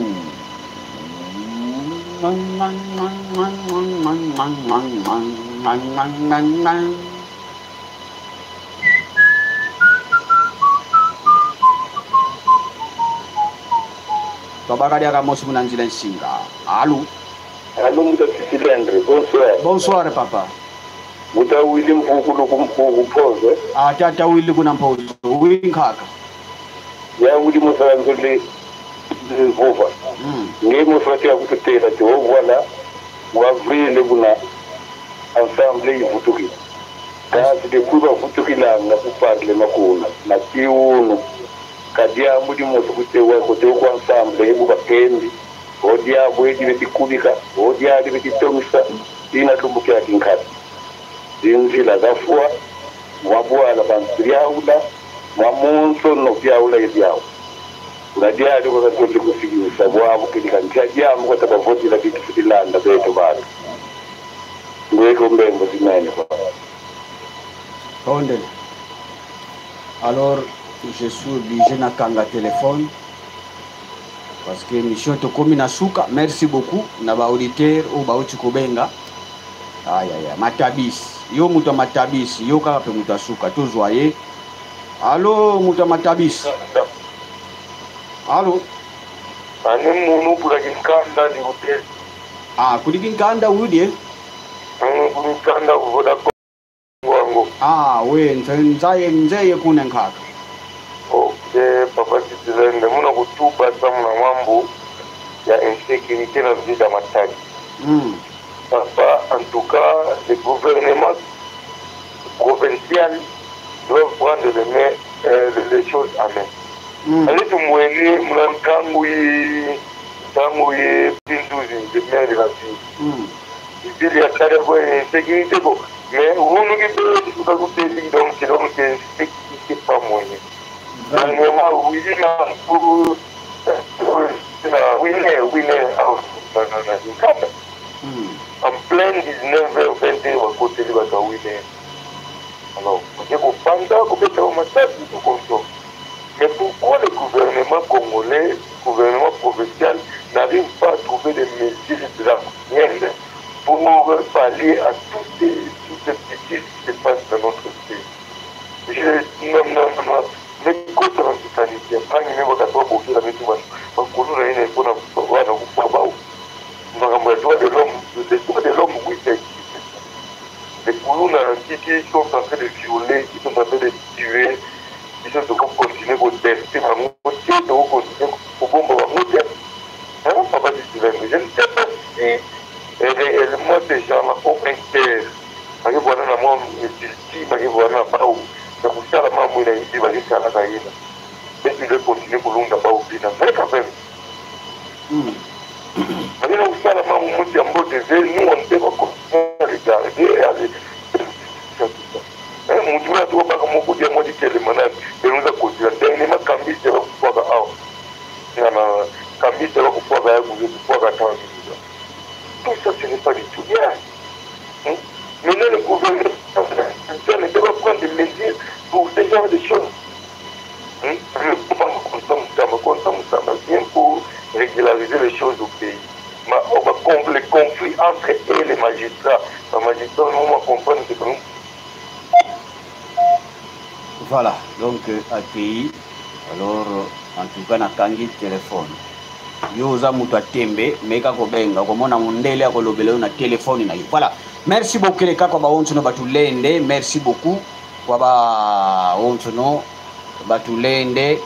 Twabakadiaka mosi muna nzila nsinga. Allo. Allo, Mouta Cylindre, bonsoir. Bonsoir, papa. Mouta Willy Mvukulu kumpoze. Ah, tata Willy kuna mpozo. Winkaka. Ya Willy Musalanzole Vova. Nge mufati ya kututela te voilà wavrile kuna ensemble ivutuki. Kasi depuis bavutukilanga ku parlement kuna na tiuno kadiambu dimoto kutewa kote ku ensemble ebu bakendi odiabo edi betikubika odiadi betitomisa ina tumbukira kinkati zinzila zafua mwabwala bantu byaula mwamunso no byaula ebyawo unadiali kwakatoli kufikisa bwabo kilika ntiajamu kwatabavotila bitufutilanda beto bantu ngweko mbembo zimene kwa Tondele. Alors je suis obligé nakanga téléphone parce que mission tokomi na suka. Merci beaucoup na ba auditeur oyo bauti kobenga. Ayaya, matabisi yo, moto ya matabisi yo kaka mpe moto ya suka tozwa ye. Allo, moto ya matabisi, allo. Ane munu kulaki nkanda ndikute. Ah, kuliki nkanda udie. Kulikanda kuvoda wango. Ah, we nzaye nzeye kuna nkhaka. Ok, papa Citizen, muna kutuba samu na mambo ya insécurité na ville ya Matadi. Papa, en tout cas, le gouvernement provincial doit prendre les, mains, les choses en main. Ale tumwene muna ntango ye ntango ye Pinduzi, le maire de la ville. Ville ya kare bo insécurité ko mais hunu ki be tuka kuteli donc insécurité pas moyen. Gouvernement oui na pour na wine wine na na en plein 19h22 bakoteli bato ya wine. Alors oke kofanda kobeta masasi tokonso. Mais pourquoi le gouvernement congolais, gouvernement provincial n'arrive pas à trouver des mesures draconiennes pour pallier à toutes ces bêtises qui se passent dans notre pays? Je, non, non, non, mais kota na kikanisi mpangi me bakati babokela betu bakulu na ye na mpona wana kufa bao makambo ya droit de l'homme. Les droits de l'homme, oui, ça existe. Les kuluna qui sont en train de violer, qui sont en train de tuer, biso tokocontinue koteste bango te, tokocontinue kobomba bango te. Papa Citizen, je ne sais pas si réellement ces gens-là ont un terre bakebwana na mwa ultime, bakebwana na bao na kosala mamwe na ye bakesalaka ye na betu ile continue kolonga bao bina mais quand même bakena kosala mamwe moti ya mbote ve. Nous, on ne peut pas continuer à regarder avec tout ça. Mutu wana tokobaka moko dia mwa ditelema na eloza kozela dernièrement kambisi bakufwaka awa na kambisi bakufwaka ya kufwaka tanzania. Tout ça, ce n'est pas du tout bien. Maintenant, le gouvernement ne doit genre de choses. Constant Mutamba, Constant Mutamba vient pour régulariser les choses au pays. Ma, oh, les conflits entre eux et les magistrats, les magistrats vont comprendre que nous. Voilà, donc accueilli. Alors, en tout cas, nakangi téléphone. Yo oza moto ya tembe, meka kobenga, okomona mondele akolobela yo na telefone na yo. Voilà. Merci beaucoup les kaka baonso batulende, merci beaucoup kwa baonso no batulende.